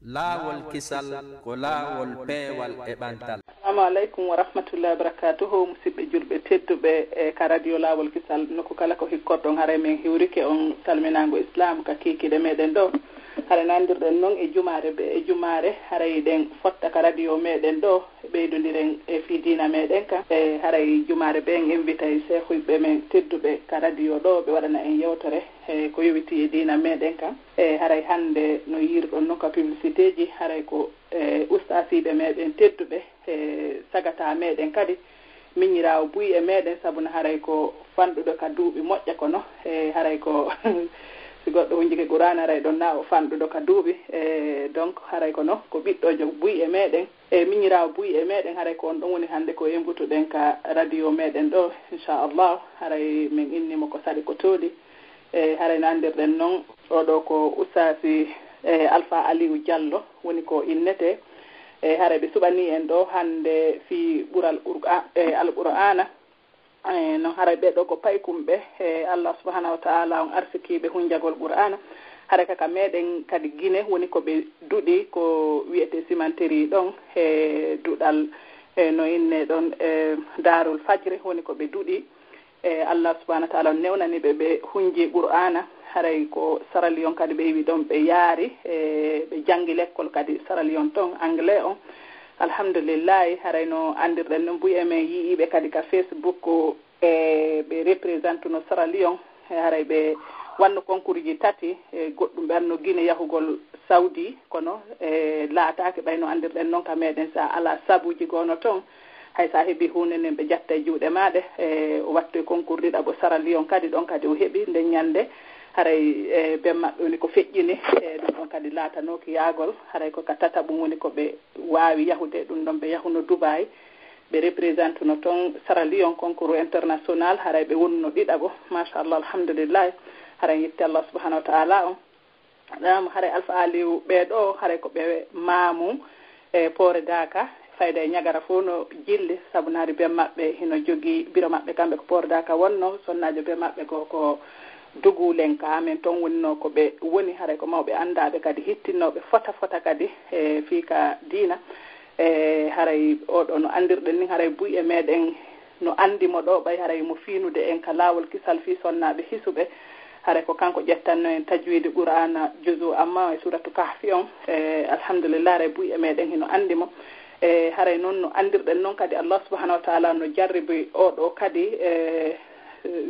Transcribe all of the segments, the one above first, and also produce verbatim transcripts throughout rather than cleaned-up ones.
Laawol kisal ko laawol peewal e ɓantal. Assalamu aleykum wa rahmatullahi wa barakatuhu. Musidɓe julɓe tedduɓe e ka radio Laawol Kisal, nokku kala ko hikkorɗon, haray min hiwrike on salminaango Islam ka kiikiiɗe meɗen ɗo. Haray nandirɗen non e jumaare be e jumaare, haray ɗen fotta ka radio meɗen ɗo, ɓeydondiren e fii diina meɗen kan. E haray jumaare be en invitay seehuyɓe men tedduɓe ka radio ɗo, ɓe waɗana en yewtere e ko yowitii e diina meɗen kan. E haray hannde no yiirɗon non ka publicité ji, haray ko e ustaasiiɓe meɗen tedduɓe e sagata meɗen kadi miñiraawo buy e meɗen, sabu no haray ko fanɗuɗo ka duuɓi moƴƴa kono e haray ko si goɗɗo hunjike Qur'aana haray ɗon na o fanɗuɗo ka duuɓi e donc haray kono ko ɓiɗɗo buy e meɗen e miñiraawo buy e meɗen, haray ko on ɗon woni hannde ko embutuɗen ka radio meɗen ɗo, inchallah. Haray min inni mo ko saɗi ko tooli. E haray nandirɗen non oɗo ko ustaasi e Alfa Aliyu Jallo woni ko innete. E haray ɓe suɓanii en ɗo hannde fii ɓural Qur'a- e Alqur'aana. E non haray ɓee ɗo ko paykumɓe e Allah subhanahu wa ta'ala on arsikiiɓe hunjagol Qur'aana. Haray kaka meɗen kadi Gine woni ko ɓe duɗi ko wi'etee Simanteri ɗon e duɗal e no inne ɗon e Daarul Fajri woni ko ɓe duɗi. E Allah subhanahu wa ta'ala on newnani ɓe ɓe hunji Qur'aana. Haray ko Sierra Leone kadi ɓe iwi ɗon ɓe yaari e ɓe janngi lekkol kadi Sierra Leone ton anglais on. Alhamdulillahi, haray no anndirɗen non buy e men yi'iiɓe kadi ka Facebook e ɓe représentuno Sierra Leone. E haray ɓe wanno concours ji tati e goɗɗum ɓe anno Gine yahugol Saudi kono e laataaki ɓay no anndirɗen non ka meɗen sa ala sabuuji goono ton. Hay sa heɓi huunde nden ɓe jatta e juuɗe maaɗe e o wattoy concours ɗiɗaɓo Sierra Leone kadi ɗon kadi o heɓi nden ñannde haray e ben maɓɓe woni ko feƴƴini e ɗum ɗon kadi laatanooki yaagol haray ko ka tataɓum woni ko ɓe waawi yahude ɗum ɗon ɓe yahuno Dubai ɓe représentuno ton Sierra Leone concours international haray ɓe wonno ɗiɗaɓo machallah alhamdulillahi haray yetti Allah subhanahu wa ta'ala on. Naam, haray Alfa Aliyu ɓee ɗoo haray ko ɓe maamu e Poore Daaka, fayda e ñagara fof no jilli, sabu naari ben maɓɓe hino jogii biro maɓɓe kamɓe ko Poore Daaka wonno, sonnaajo ben maɓɓe ko ko Dugulenka, men toon wonno ko ɓe woni, haray ko mawɓe anndaaɓe kadi hittinnooɓe fota fota kadi e fii ka diina. E haray oo ɗoo no anndirɗen nin haray buy e meɗen no anndi mo ɗoo ɓay haray mo fiinude en ka laawol kisal fii sonnaaɓe hisuɓe. Haray ko kanko ƴettanno en tajwiidi Qur'aana juzu amma e suuratu Kahfi on. E alhamdulillah haray buy e meɗen hino anndi mo. E haray noon no anndirɗen noon kadi Allah subhanahu wa ta'ala no jarribi oo ɗoo kadi e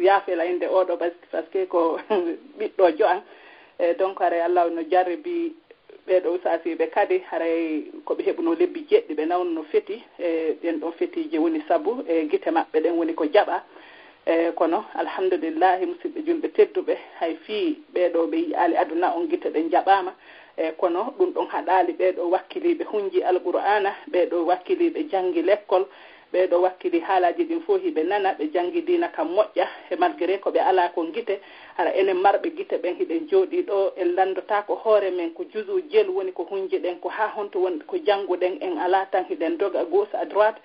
yaafela innde oo ɗoo parce que ko ɓiɗɗoojo an. E donc haray Allah no jarribi ɓee ɗoo usaasiiɓe kadi haray ko ɓe heɓunoo lebbi jeɗɗi ɓe nawnuno feti e ɗen ɗon fetiiji woni sabu e gite maɓɓe ɗen woni ko jaɓa. E kono alhamdulillahi musidɓe julɓe tedduɓe hay fii ɓee ɗoo ɓe yi'aali aduna on gite ɗen jaɓaama. E kono ɗum ɗon haɗaali ɓee ɗoo wakkiliiɓe hunji alqur'aana ɓee ɗoo wakkiliiɓe janngi lekkol ɓee ɗoo wakkili haalaaji ɗin fof hiɓe nana ɓe janngi diina kam moƴƴa e malgré ko ɓe alaa ko gite. Hara enen marɓe gite ɓen hiɗen jooɗii ɗoo en lanndotaako hoore men ko juzu jel woni ko hunji ɗen ko haa honto woni ko janngu ɗen en alaa tan hiɗen doga gauche à droite.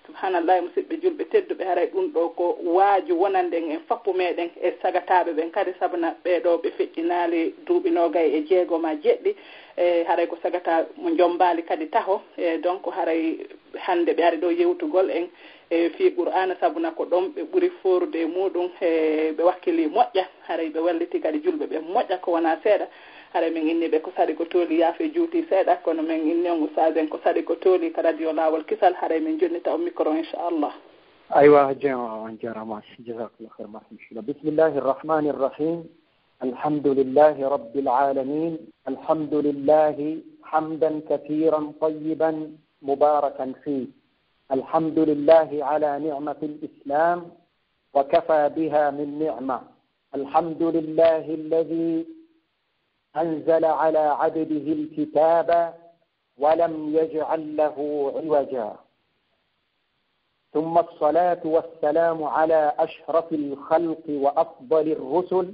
Subhanallah, musidɓe julɓe tedduɓe, haray ɗum ɗoo ko waaju wonande en, en fappu meɗen e sagataaɓe ɓen kadi, sabuna ɓee ɗoo ɓe feƴƴinaali duuɓi noogay e jeego ma jeɗɗi, e haray ko sagata mo jommbaali kadi taho, e donc haray hannde ɓe ari ɗoo yewtugol en e fii Qur'aana, sabuna ko ɗoon ɓe ɓuri foorude e muuɗum, e ɓe wakkilii moƴƴa, haray ɓe wallitii kadi julɓe ɓe moƴƴa ko wonaa seeɗa. Haray min inni ɓe ko saɗi ko tooli yaafe juuti seeɗa kono min inni on ustaas en ko saɗi ko tooli ka radio laawol kisal haray min jonnita on micro inchallah. Aywa Jean on jarama jazakallah khair masmishila bismillahi arrahmani arrahim. الحمد لله رب العالمين. الحمد لله حمدا كثيرا طيبا مباركا فيه. الحمد لله على نعمة الإسلام وكفى بها من نعمة. الحمد لله الذي أنزل على عبده الكتاب ولم يجعل له عوجا. ثم الصلاة والسلام على أشرف الخلق وأفضل الرسل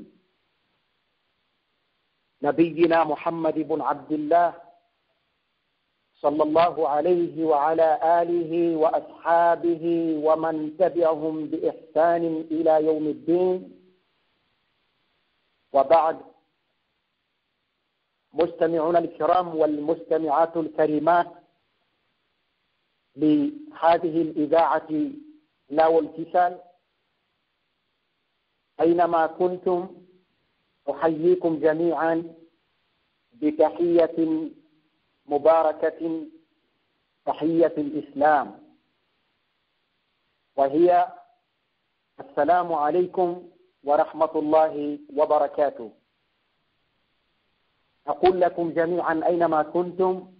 نبينا محمد بن عبد الله صلى الله عليه وعلى آله وأصحابه ومن تبعهم بإحسان إلى يوم الدين. وبعد، مستمعونا الكرام والمستمعات الكريمات لهذه الإذاعة لاول كسال، أينما كنتم، أحييكم جميعا بتحية مباركة، تحية الإسلام، وهي السلام عليكم ورحمة الله وبركاته. أقول لكم جميعا أينما كنتم،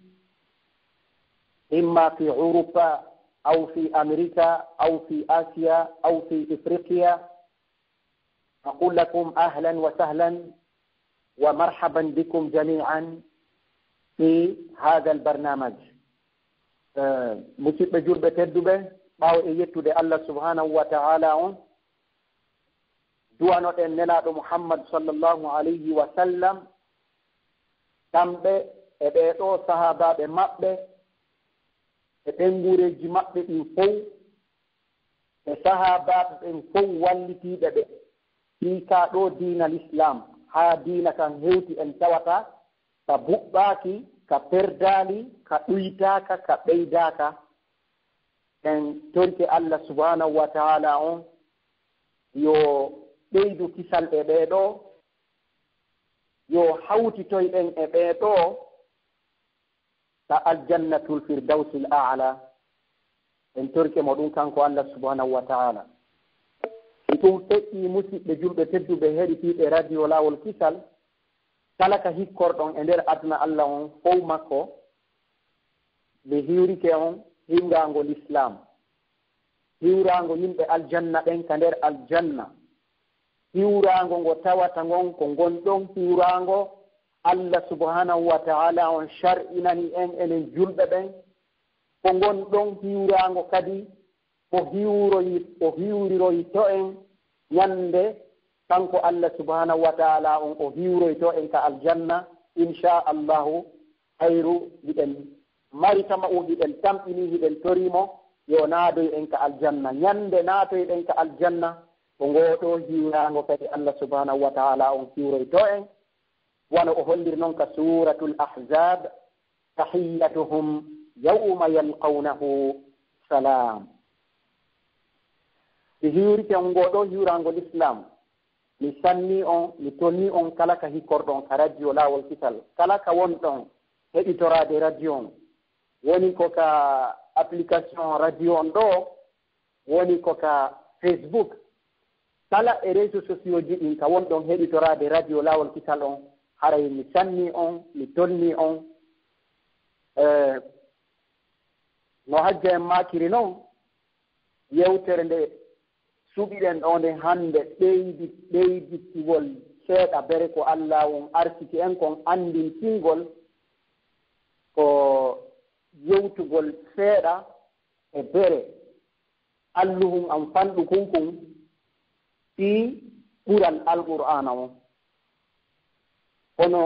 إما في أوروبا أو في أمريكا أو في آسيا أو في إفريقيا، أقول لكم أهلا وسهلا ومرحبا بكم جميعا في هذا البرنامج. Eh, musidɓe julɓe tedduɓe, ɓaawo e yettude Allah subhanahu wa ta'ala on, duwanoɗen Nelaaɗo Muhammad sallallahu alayhi wa sallam, kamɓe e ɓee ɗoo sahaabaaɓe maɓɓe e ɓeynguureeji maɓɓe ɗin fow, e sahaabaaɓe ɓen fow wallitiiɓe ɓe fii kaa ɗoo diina Lislaam, haa diina kan hewti en tawata ka buɓɓaaki, ka perdaali, ka ɗuytaaka, ka ɓeydaaka. En torike Allah subhanahu wa ta'ala on yo ɓeydu kisal e ɓee ɗoo, yo hawtitoy en e ɓee ɗoo ka aljannatul firdawsil a'la. En torike mo ɗum kanko Allah subhanahu wa ta'ala. Si ɗum feƴƴii, musidɓe julɓe tedduɓe heɗitiiɓe radio Laawol Kisal, kala ka hikkorɗon e nder aduna Allah on fow makko, mi hiwrike on hiwraango Lislaam, hiwraango yimɓe aljanna ɓen ka nder aljanna, hiwraango ngo tawata ngon ko ngon ɗon hiwraango Allah subhanahu wa ta'ala on shar'inani en enen julɓe ɓen, ko ngon ɗon hiwraango kadi o hiwroyi-, o hiwriroyto en ñande kanko Allah subhanahu wa ta'ala on o hiwroyto en ka aljanna, insha Allahu, hayru hiɗen mari tama'u, hiɗen tamƴini, hiɗen torimo yo naadoy en ka aljanna. Ñande naatoyɗen ka aljanna, ko ngoo ɗoo hiwraango kadi Allah subhanahu wa ta'ala on hiwroyto en, wano o holliri non ka Suuratul Ahzaab, "Tahiyyatuhum yawma yalqawnahu salaam." Si hiwrike on ngoo ɗoo hiwraango Lislaam, mi sannii on, mi tolnii on kala ka hikkorɗon ka radio Laawol Kisal, kala ka wonɗon heɗitoraade radio on, woni ko ka application radio on ɗoo, woni ko ka Facebook, kala e réseaux sociaux ji ɗin ka wonɗon heɗitoraade radio Laawol Kisal on, haray mi sannii on, mi tolnii on. Eh, no Hajja en maakiri non, yewtere nde suɓiɗen ɗoo nden hannde, ɓeydi-, ɓeyditgol seeɗa bere ko Allah on arsiki en kon, anndintingol ko yewtugol seeɗa e bere alluhun an fanɗukun kun fii ɓural Alqur'aana on. Kono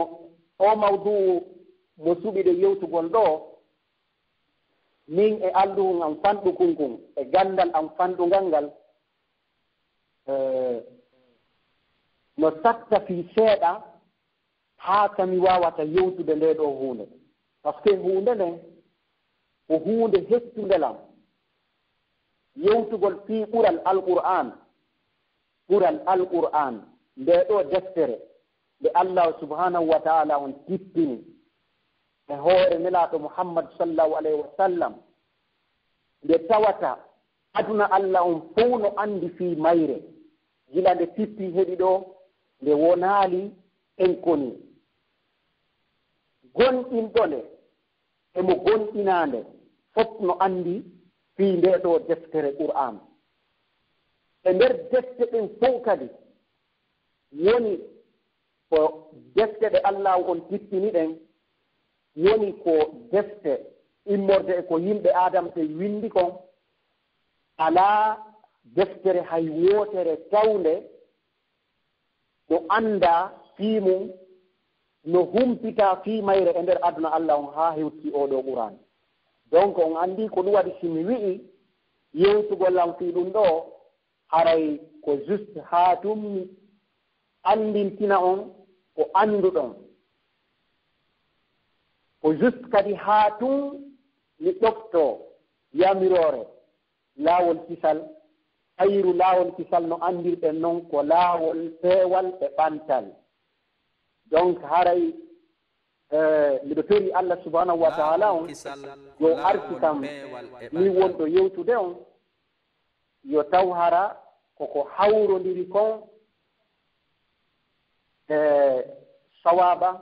oo mawdu'u mo suɓiɗen yewtugol ɗoo, min e alluhun an fanɗukun kun, e ganndal an fanɗungal ngal, eh, no satta fii seeɗa haa ka mi waawata yewtude ndee ɗoo huunde. Parce que huunde nden ko huunde hettunde lan. Yewtugol fii ɓural Alqur'aan, ɓural Alqur'aan, ndee ɗoo deftere nde Allaahu subhaanahu wa ta'aalaa on tippini e hoore Nelaaɗo Muhammad sallallaahu alayhi wa sallam, nde tawata aduna Allah on fow no anndi fii mayre, gila nde tippi heɓi ɗoo, nde wonaali en koni. Gonɗinɗo nde e mo gonɗinaa nde, fof no anndi fii ndee ɗoo deftere Qur'aan. E nder defte ɗen fow kadi, woni ko defte ɗe Allaahu on tippini ɗen, woni ko defte immorde e ko yimɓe Aadama ɓen winndi kon, alaa deftere hay wootere tawnde no anndaa fii mun, no humpitaa fii mayre e nder aduna Allah on haa hewti oo ɗoo Qur'aan. Donc, on anndi ko ɗum waɗi si mi wi'i yewtugol lan fii ɗum ɗoo, haray ko juste haa tun mi anndintina on ko annduɗon. Ko just kadi haa tun mi ɗoftoo yamiroore laawol kisal, hayru laawol kisal no anndirɗen non ko laawol peewal e ɓantal. Donc haray, eh, miɗo tori Allah subhanahu wa ta'ala on yo arsitam min wonɗo yewtude on, yo taw hara koko hawrondiri kon e sawaaba.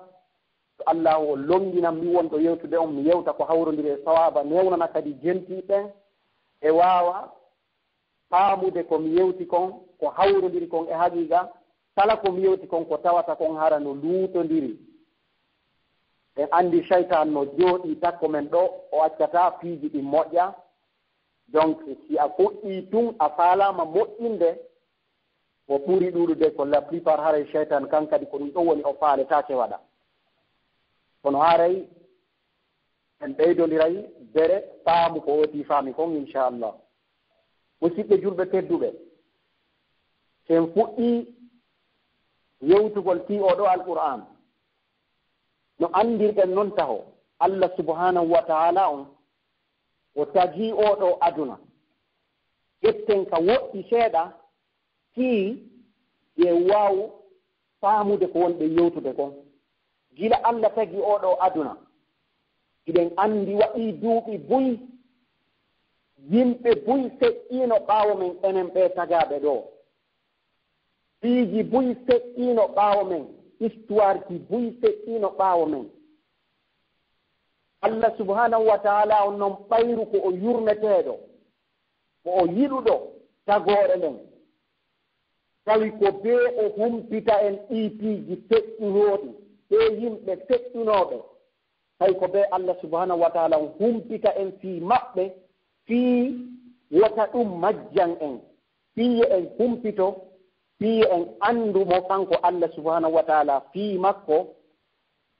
To Allahu o lonnginam mi wonɗo yewtude on, mi yewta ko hawrondiri e sawaaba, newnana kadi jenti ɓen e waawa faamude ko mi yewti kon, ko hawrondiri kon e haqiiqa, kala ko mi yewti kon ko tawata kon hara no luutondiri. En anndi seytaan no jooɗii takko men ɗo, o accataa piiji ɗin moƴƴa. Donc si a fuɗɗii tun a faalaama moƴƴinde, ko ɓuri ɗuuɗude ko la plupart haray seytaan kan kadi ko ɗum ɗon woni o faaletaake waɗa. Kono haray en ɓeydondiray bere faamu ko woti faami kon, inchallah. Musidɓe julɓe tedduɓe, si en fuɗɗii yewtugol fii oo ɗoo Alqur'aan, no anndirɗen non taho, Allah subhanahu wa ta'ala on o tagii oo ɗoo aduna. Ƴetten ka woɗɗi seeɗa fii yo en waawu faamude ko wonɗen yewtude kon. Gila Allah tagi oo ɗoo aduna, hiɗen anndi waɗii duuɓi buy, yimɓe buy feƴƴiino ɓaawo men, enen ɓee tagaaɓe ɗoo. Piiji buy feƴƴiino ɓaawo men, histoire ji buy feƴƴiino ɓaawo men. Allah subhanahu wa ta'ala on non ɓayru ko o yurmeteeɗo, ko o yiɗuɗo tagoore nden. Tawi ko bee o humpita en ɗii piiji feƴƴunooɗi, ɓee yimɓe feƴƴunooɓe, tawi ko bee Allah subhanahu wa ta'ala on humpita en fii maɓɓe, fii wota ɗum majjan en, fii yo en humpito, fii yo en anndu mo kanko Allah subhanahu wa ta'ala, fii makko,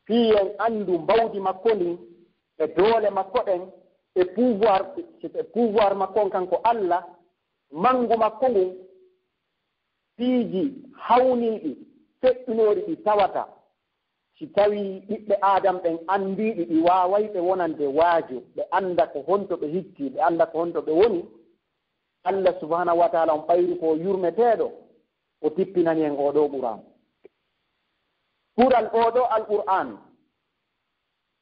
fii yo en anndu mbawdi makko ndin, e doole makko ɗen, e pouvoir, e pouvoir makko on kanko Allah, manngu makko ngun, piiji hawniiɗi, feƴƴunooɗi ɗi tawata, si tawii ɓiɓɓe Aadam ɓen anndiiɗi, ɗi waaway ɓe wonande waaju, ɓe annda ko honto ɓe hitti, ɓe annda ko honto ɓe woni, Allah subhanahu wa ta'ala on ɓayru ko yurmeteeɗo, o tippinani en oo ɗoo Qur'aan. Ɓural oo ɗoo Alqur'aan,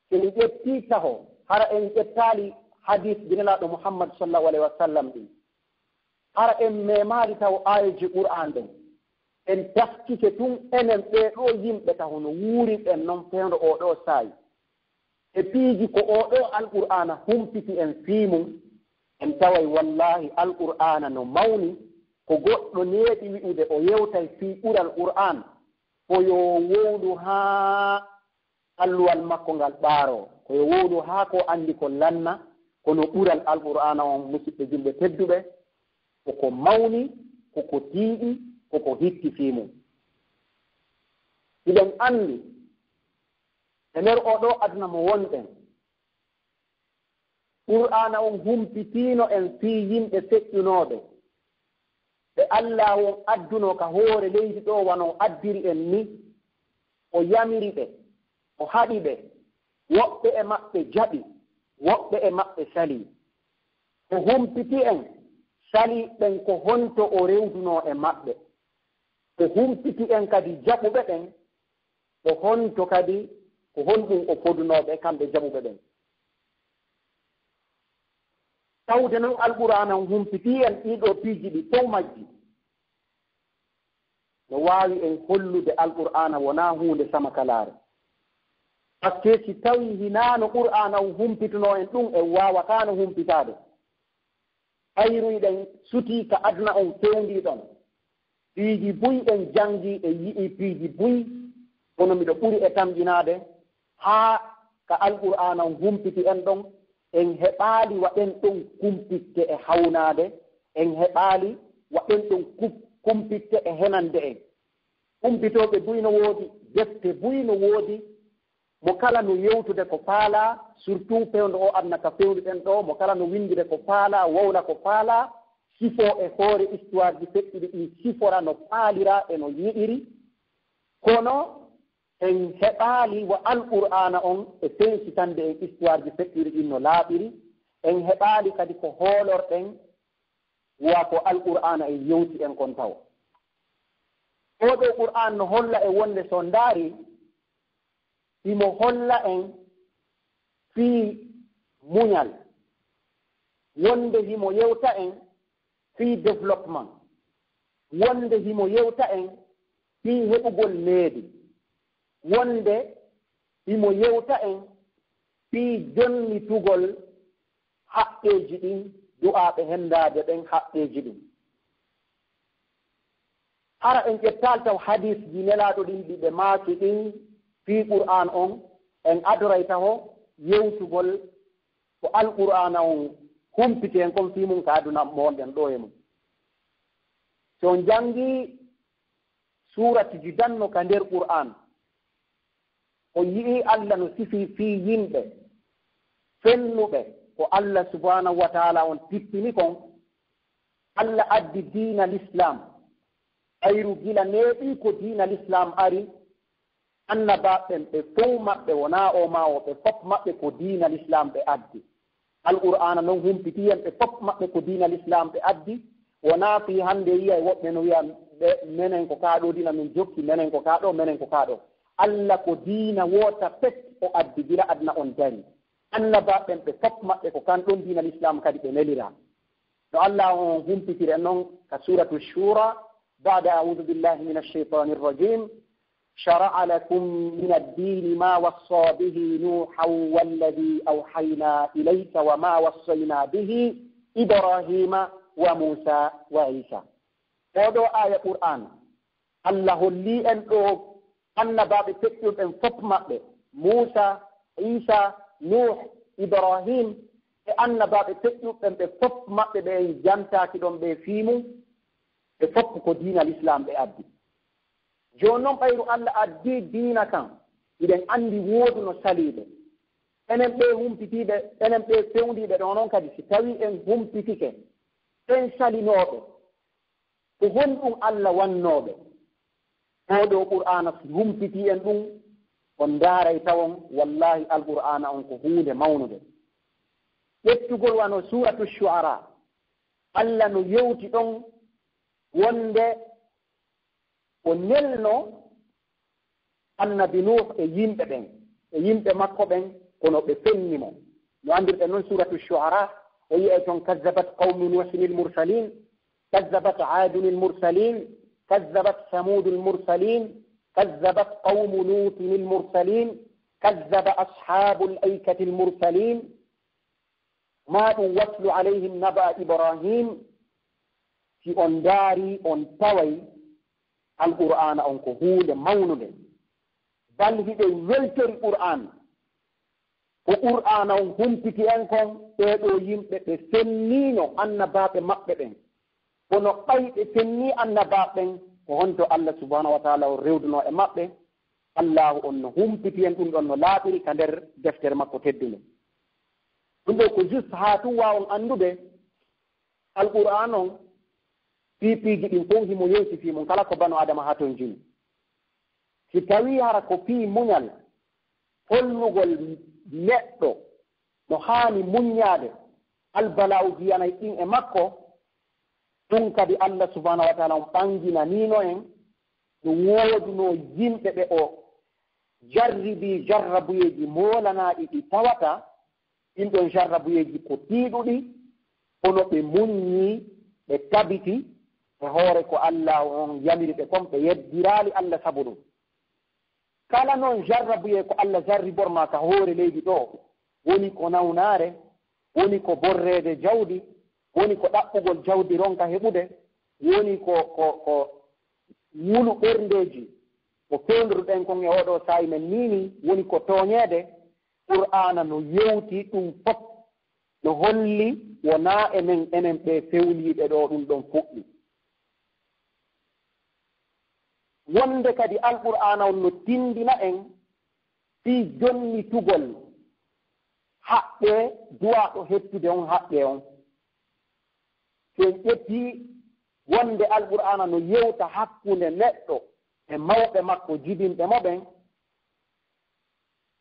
si en ƴettii taho, hara en ƴettaali hadiis Nelaaɗo Muhammad sallallahu alayhi wa sallam ɗin, hara en memaali taho aayeeji Qur'aan ɗen, en taskike tun enen ɓee ɗoo yimɓe taho no wuurirɗen non fewndo oo ɗoo saa'i. E piiji ko oo ɗoo Alqur'aana humpiti en fii mun, en taway wallaahi Alqur'aana no mawni, ko goɗɗo neeɓi wi'ude o yewtay fii ɓural Qur'aan, ko yo wowlu haa alluwal makko ngal ɓaaroo, ko yo wowlu haa ko anndi ko lanna, kono ɓural Alqur'aana on, musiɓɓe julɓe tedduɓe, koko mawni, koko tiiɗi, koko hitti fii mun. Hiɗen anndi, e nder oo ɗoo aduna mo wonɗen, Qur'aana on humpitiino en fii yimɓe feƴƴunooɓe, ɓe Allaahu on addunoo ka hoore leydi ɗoo, wano o addiri en ni, o yamiri ɓe, o haɗi ɓe, woɓɓe e maɓɓe jaɓi, woɓɓe e maɓɓe salii. O humpiti en saliiɓe ɓen ko honto o rewdunoo e maɓɓe. O humpiti en kadi jaɓuɓe ɓen, ko honto kadi, ko honɗum o fodunoo ɓe kamɓe jaɓuɓe ɓen. Tawde non Alqur'aana on humpitii en ɗii ɗoo piiji ɗi fow majji, no waawi en hollude Alqur'aana wonaa huunde samakalaare. Paske si tawii hinaa no Qur'aana on humpitunoo en ɗum, en waawataano humpitaade. Hayruyɗen sutii ka aduna on fewndii ɗon. Piiji buy en janngii, en yi'ii piiji buy, kono miɗo ɓuri e tamƴinaade haa ka Alqur'aana on humpiti en ɗon, en heɓaali waɗen ɗon kumpitte e hawnaade, en heɓaali waɗen ɗon kup-, kumpitte e henande en. Kumpitooɓe buy no woodi, defte buy no woodi, mo kala no yewtude ko faalaa, surtout fewndo o aduna ka fewnduɗen ɗo, mo kala no winndire ko faalaa, wowla ko faalaa, sifoo e hoore histoire ji feƴƴuɗi ɗin, sifora no faalira e no yiɗiri. Kono En heɓaali wa Alqur'aana on e sensitande en histoire ji feƴƴuɗi ɗin no laaɓiri. En heɓaali kadi ko hoolorɗen wa ko Alqur'aana en yewti en kon taw. Oo ɗoo Qur'aan no holla e wonde so ndaari, himo holla en fii muñal, wonde himo yewta en fii développement, wonde himo yewta en fii heɓugol needi, wonde himo yewta en fii jonnitugol haqqeeji ɗin, du'aaɓe henndaade ɓen haqqeeji ɗin. Hara en ƴettaali taw hadiisji Nelaaɗo ɗin ɗi ɓe maaki ɗin fii Qur'aan on, en adoray taho yewtugol ko Alqur'aana on humpiti en kon fii mun ka aduna mo wonɗen ɗoo e mun. Si on janngii suuratuuji danno ka nder Qur'aan, o yi'i Alla no sifii fii yimɓe fennuɓe ko Alla subhaanahu wa ta'aalaa on tippini kon. Alla addi diina Lislaam, ɓayru gila neeɓii ko diina Lislaam ari, annabaaɓe ɓen ɓe fow maɓɓe wonaa oo maa oo, ɓe fop maɓɓe ko diina Lislaam ɓe addi. Alqur'aana non humpitii en, ɓe fop maɓɓe ko diina Lislaam ɓe addi. Wonaa fii hannde yi'ay woɓɓe no wi'a, ɓe, menen ko kaa ɗoo diina min jokki, menen ko kaa ɗoo, menen ko kaa ɗoo. Alla ko diina woota pet o addi gila aduna on dari. Annabaaɓe ɓen ɓe fop maɓɓe ko kan ɗon diina Lislaam kadi ɓe neliraa. No Alla on humpitiri en non ka Suuratu Shuura, بعد أعوذ بالله من الشيطان الرجيم، شرع لكم من الدين ما وصى به نوحا والذي أوحينا إليك وما وصينا به إبراهيم وموسى وعيسى. Oo ɗoo aaya Qur'aan, Alla hollii en ɗoo annabaaɓe feƴƴuɓe ɓen fop maɓɓe, Muusa, Iisa, Nuuh, Ibraahiim, e annabaaɓe feƴƴuɓe ɓen ɓe fop maɓɓe ɓe en jantaaki ɗon ɓe fii mun, ɓe fop ko diina Lislaam ɓe addi. Jooni non, ɓayru Alla addii diina kan, hiɗen anndi wooduno saliiɓe. Enen ɓee humpitiiɓe, enen ɓee fewndiiɓe ɗoo non kadi, si tawii en humpitike, en salinooɓe, ko honɗun Alla wannooɓe? Oo ɗoo Qur'aana si humpitii en ɗun, on ndaaray tawon, wallaahi, Alqur'aana on ko huunde mawnunde. Ƴettugol wano Suuratu Shu'araa, Alla no yewti ɗon wonde o nelno Annabi Nuuh e yimɓe ɓen, e yimɓe makko ɓen, kono ɓe fenni mo. No anndirɗen non, Suuratu Shu'araa, o yi'ay ton: كذبت قوم نوح المرسلين، كذبت عاد المرسلين، كذبت ثمود المرسلين، كذبت قوم لوط المرسلين، كذب أصحاب الأيكة المرسلين. Maa ɗun: واتل عليهم نبأ إبراهيم. Si on ndaarii, on taway Alqur'aana on ko huunde mawnunde. Bal hiɗen weltori Qur'aan. Ko Qur'aana on humpiti en kon, ɓee ɗoo yimɓe ɓe fenniino annabaaɓe maɓɓe ɓen. Kono ɓay ɓe fennii annabaaɓe ɓen, ko honto Alla subhaanahu wa ta'aalaa on rewduno e maɓɓe? Allaahu on no humpiti en ɗun ɗon no laaɓiri ka nder deftere makko teddunde. Ɗun ɗoo ko juste haa tun waawon anndude Alqur'aan on, fii piiji ɗin fow himo yewti fii mun, kala ko banu Aadama hatonjini. Si tawii hara ko fii muñal, hollugol neɗɗo no haani muññaade albala'uuji yanay ɗin e makko, ɗun kadi Alla subhaanahu wa ta'aalaa on ɓanginaniino en, no woodunoo yimɓe ɓe o jarribii jarrabuyeeji moolanaaɗi ɗi tawata ɗin ɗon jarrabuyeeji ko tiiɗuɗi, kono ɓe muññii, ɓe tabiti e hoore ko Allaahu on yamiri ɓe kon, ɓe yeddiraali Alla sabu ɗun. Kala non jarrabuyee ko Alla jarribor maa ka hoore leydi ɗoo, woni ko nawnaare, woni ko borreede jawdi, woni ko ɗaɓɓugol jawdi ronka heɓude, woni ko, ko, ko wulu ɓerndeeji, ko fewndruɗen kon e oo ɗoo saa'i men nii nii, woni ko tooñeede, Qur'aana no yewti ɗun fow, no holli wonaa e men enen ɓee fewliiɓe ɗoo ɗun ɗon fuɗɗi. Wonde kadi Alqur'aana on no tinndina en fii jonnitugol haqqee duwaaɗo hettude on haqqee on. Si en ƴettii wonde Alqur'aana no yewta hakkunde neɗɗo e mawɓe makko jibinɓe mo ɓen,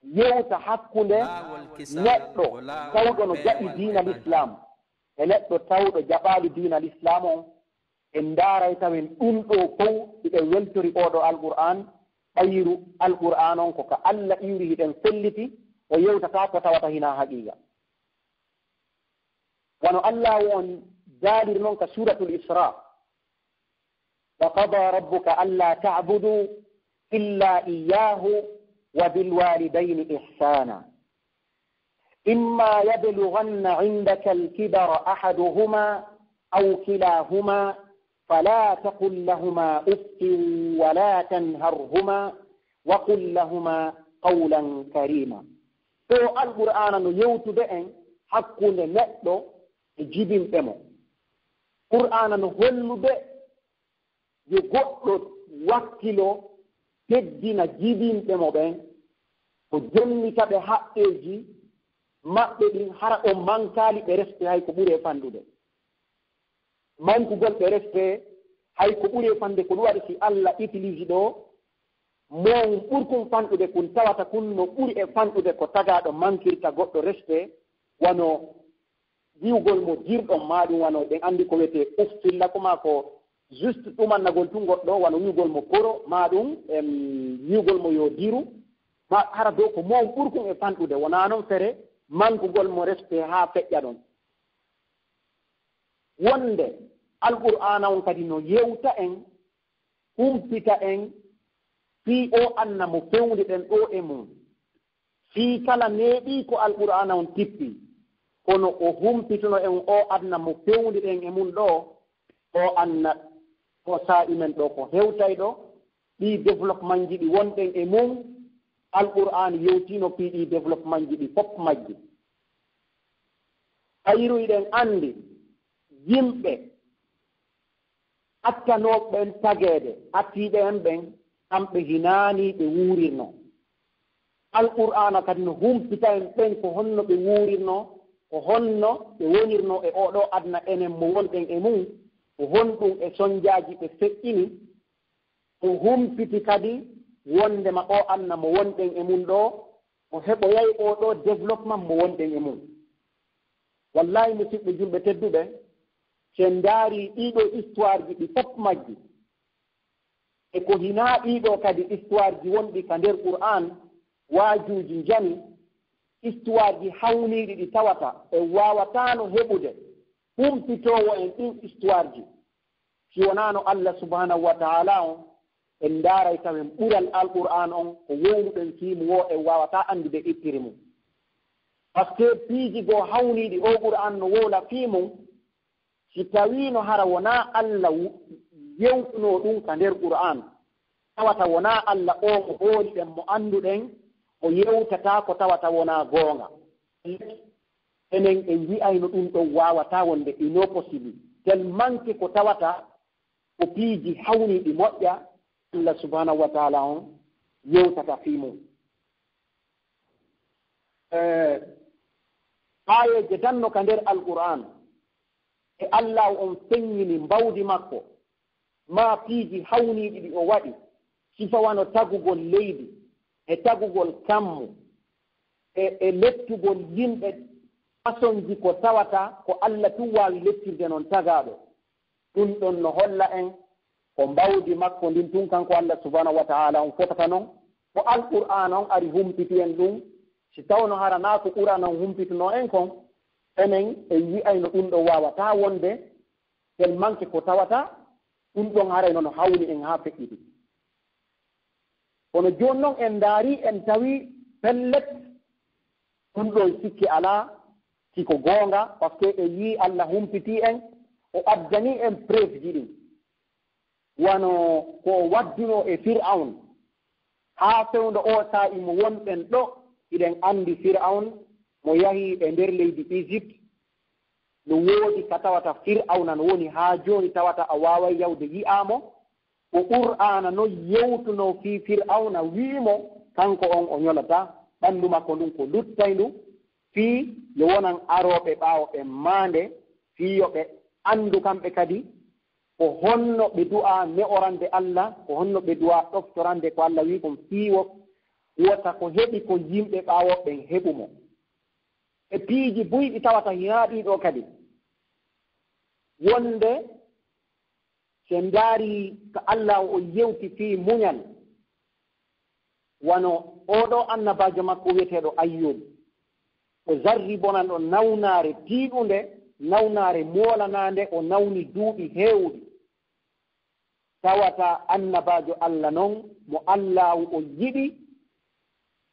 yewta hakkunde neɗɗo tawɗo no jaɓi diina l'islam e neɗɗo tawɗo jaɓaali diina l'islam on. En ndaaray tawen ɗum ɗo fow hiɗen weltori oo ɗo Alqur'aan, ɓayru Alqur'aan on ko ka Alla iwri, hiɗen felliti, o yewtataa ko tawata hinaa haqiiqa. Wano Alla on daaliri non ka Suuratul Israa, وقضى ربك ألا تعبدوا إلا إياه وبالوالدين إحسانا إما يبلغن عندك الكبر أحدهما أو كلاهما فلا تقل لهما أف ولا تنهرهما وقل لهما قولا كريما. Ɗo Alqur'aana no yewtude en hakkunde neɗɗo e jibinɓe mo. Qur'aana no hollude yo goɗɗo wakkilo teddina jibinɓe mo ɓen, o jonnita ɓe haqqeeji maɓɓe ɗin, hara o mankaali ɓe respect hay ko ɓuri e fanɗude. Mankugol ɓe respect hay ko ɓuri e fanɗude, ko ɗum waɗi si Alla utilise ɗo mawɗum ɓurkum fanɗude kun, tawata kun no ɓuri e fanɗude ko tagaaɗo mankirta goɗɗo respect, wano wi'ugol mo dirɗon, maa ɗum wano, ɗen anndi ko wiyetee uffilla, ko maa ko juste ɗumannagol tun goɗɗo, wano wi'ugol mo poro, maa ɗum, em, wi'ugol mo yo diru, maa hara dow ko mawɗum ɓurkum e fanɗude, wonaa non fere mankugol mo respect haa feƴƴa ɗon. Wonde Alqur'aana on kadi no yewta en, humpita en fii oo anna mo fewndi ɗen ɗoo e mum. Fii kala neeɓii ko Alqur'aana on tippi, kono o humpituno en oo aduna mo fewndi ɗen e mum ɗoo, oo anna, oo saa'i men ɗoo ko hewtay ɗoo, ɗii développement ji ɗi wonɗen e mum, Alqur'aan yewtiino fii ɗii développement ji ɗi fof majji. Kayru hiɗen anndi yimɓe attanooɓe ɓen tageede, attiiɓe en ɓen, kamɓe hinaani ɓe wuurirnoo. Alqur'aana kadi no humpita en ɓen ko honno ɓe wuurirnoo, ko honno ɓe wonirnoo e oo ɗoo aduna enen mo wonɗen e mum, ko honɗum e sonjaaji ɓe feƴƴini. O humpiti kadi wonndema oo aduna mo wonɗen e mum ɗoo, o heɓoyay oo ɗoo développement mo wonɗen e mum. Wallaahi, musidɓe julɓe tedduɓe, si en ndaarii ɗii ɗoo histoire ji ɗi fof majji, e ko hinaa ɗii ɗoo kadi histoire ji wonɗi ka nder Qur'aan, waajuuji njani, histoire ji hawniiɗi ɗi tawata en waawataano heɓude humpitoowo en ɗin histoire ji. Si wonaano Alla subhaanahu wa ta'aala on, en ndaaray tawen ɓural Alqur'aan on ko wowluɗen fii mum woo, en waawataa anndude ittiri mum. Parce que piiji goo hawniiɗi oo Qur'aan no wowla fii mum, si tawiino hara wonaa Alla wu-, yewtunoo ɗum ka nder Qur'aan, tawata wonaa Alla oo mo hooliɗen, mo annduɗen, o yewtataa ko tawata wonaa goonga. Enen en wi'ayno ɗum ɗon waawataa wonde ino possible. Tellement que ko tawata ko piiji hawniiɗi moƴƴa, Alla subhaanahu wa ta'aala on yewtata fii mum. Eh, aayeeje danno ka nder Alqur'aan, e Alla on feññini mbawdi makko, maa piiji hawniiɗi ɗi o waɗi, sifa wano tagugol leydi, e tagugol kammu, e, e lettugol yimɓe, façonji ko tawata ko Alla tun waawi lettirde non tagaaɗo. Ɗun ɗon no holla en ko mbawdi makko ndin tun, kanko Alla subhaanahu wa ta'aala on fotata non. Ko Alqur'aana on ari humpiti en ɗun. Si tawno hara naa ko Qur'aana on humpitunoo en kon, enen en wi'ayno ɗun ɗon waawataa wonde, tellement que ko tawata ɗun ɗon haray no no hawni en haa feƴƴiti. Kono jooni non en ndaarii, en tawii pellet, ɗun ɗon sikke alaa, si ko goonga, parce que en yii Alla humpitii en, o addanii en preuve ji ɗin. Wano ko o waddunoo e Fir'awn, haa fewndo oo saa'i mo wonɗen ɗoo, hiɗen anndi Fir'awn mo yahi e nder leydi Égypte, no woodi ka tawata Fir'awna no woni haa jooni, tawata a waaway yawde yi'aa mo. Ko Qur'aana non yewtunoo fii Fir'awna, wi'i mo kanko on o ñolataa, ɓanndu makko ndun ko luttayndu, fii yo wonan arooɓe ɓaawo ɓen maande, fii yo ɓe anndu kamɓe kadi ko honno ɓe du'aa ne'orande Alla, ko honno ɓe du'aa ɗoftorande ko Alla wi'i kon, fii wo wota ko heɓi ko yimɓe ɓaawo ɓen heɓu mo. E piiji buy ɗi tawata hinaa ɗii ɗoo kadi. Wonde si en ndaari ka Allaahu o yewti fii muñal, wano oo ɗoo annabaajo makko wi'eteeɗo Ayyuub, o jarribonan ɗo nawnaare tiiɗunde, nawnaare moolanaande, o nawni duuɓi heewuɗi. Tawata annabaajo Alla non mo Allaahu o yiɗi,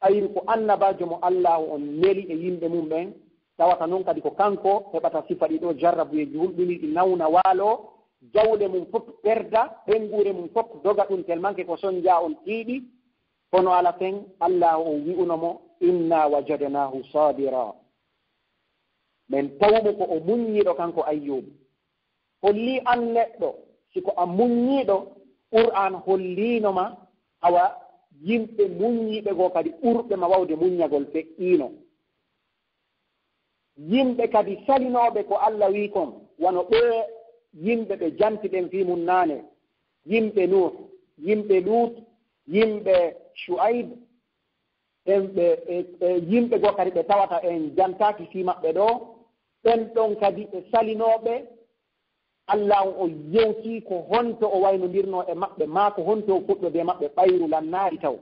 ɓayru ko annabaajo mo Allaahu on neli e yimɓe mum ɓen, tawata non kadi ko kanko heɓata sifa ɗi ɗoo jarrabuyeeji hulɓiniiɗi, nawna waaloo, jawle mum fof perda, ɓeynguure mum fof doga ɗum, tellement que ko sonjaa on tiiɗi. Kono ala fen, Allaahu on wi'uno mo, "Inna wajadnaahu saabira." Men tawi mo ko o muññiiɗo kanko Ayyuub. Holli an neɗɗo, si ko a muññiiɗo, Qur'aan holliino ma, awa yimɓe muññiiɓe goo kadi ɓurɓe ma wawde muññagol feƴƴiino. Yimɓe kadi salinooɓe ko Alla wii kon, wano ɓee yimɓe ɓe janti ɗen fii mun naane, yimɓe Nuuh, yimɓe Luut, yimɓe Shu'ayb, en ɓe, e, e yimɓe goo kadi ɓe tawata en jantaaki fii maɓɓe ɗoo, ɓen ɗon kadi ɓe salinooɓe Allaahu o yewtii ko honto o waynondirnoo e maɓɓe, maa ko honto o fuɗɗodee maɓɓe ɓayru lannaari taw.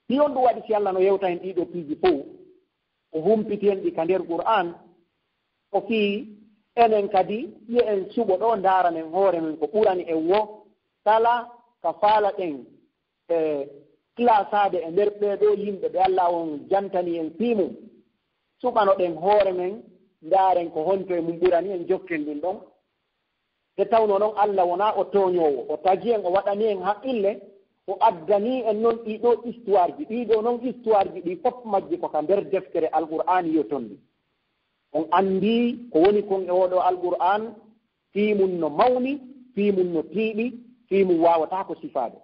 Fii honɗum waɗi si Alla no yewta en ɗii ɗoo piiji fow, o humpiti en ɗi ka nder Qur'aan, ko fii enen kadi, yo en suɓo ɗoo, ndaaranen hoore men ko ɓurani en woo, kala ka faalaɗen e classade e nder ɓee ɗoo yimɓe ɓe Alla on jantani en fii mum, suɓanoɗen hoore men, ndaaren ko honto e mum ɓurani en, jokken ɗum ɗon. Nde tawnoo non Alla wonaa o tooñoowo, o tagi en, o waɗani en haqqille, o addanii en non ɗii ɗoo histoire ji. Ɗii ɗoo non histoire ji ɗii fof majji ko ka nder deftere Alqur'aani yo tonɗi. On anndii ko woni kon e oo ɗoo Alqur'aan, fii mum no mawni, fii mum no tiiɗi, fii mum waawataa ko sifaade.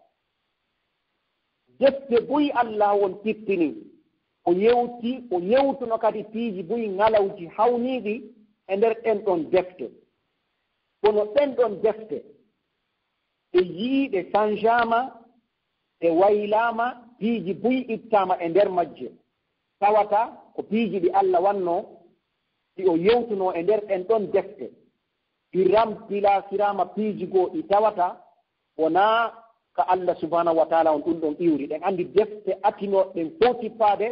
Defte buy Alla on tippini, o yewti, o yewtuno kadi piiji buy ŋalawji hawniiɗi e nder ɗen ɗon defte. Kono ɗen ɗon defte, ɓe yi'i ɗe sanjaama, ɗe waylaama, piiji buy ittaama e nder majje. Tawata ko piiji ɗi Alla wannoo, ɗi o yewtunoo e nder ɗen ɗon defte. Ɗi rampilasiraama piiji goo ɗi tawata wonaa ka Alla subhanahu wa taala on ɗum ɗon iwri. Ɗen anndi defte atinooɗe ɗen fow tippaade,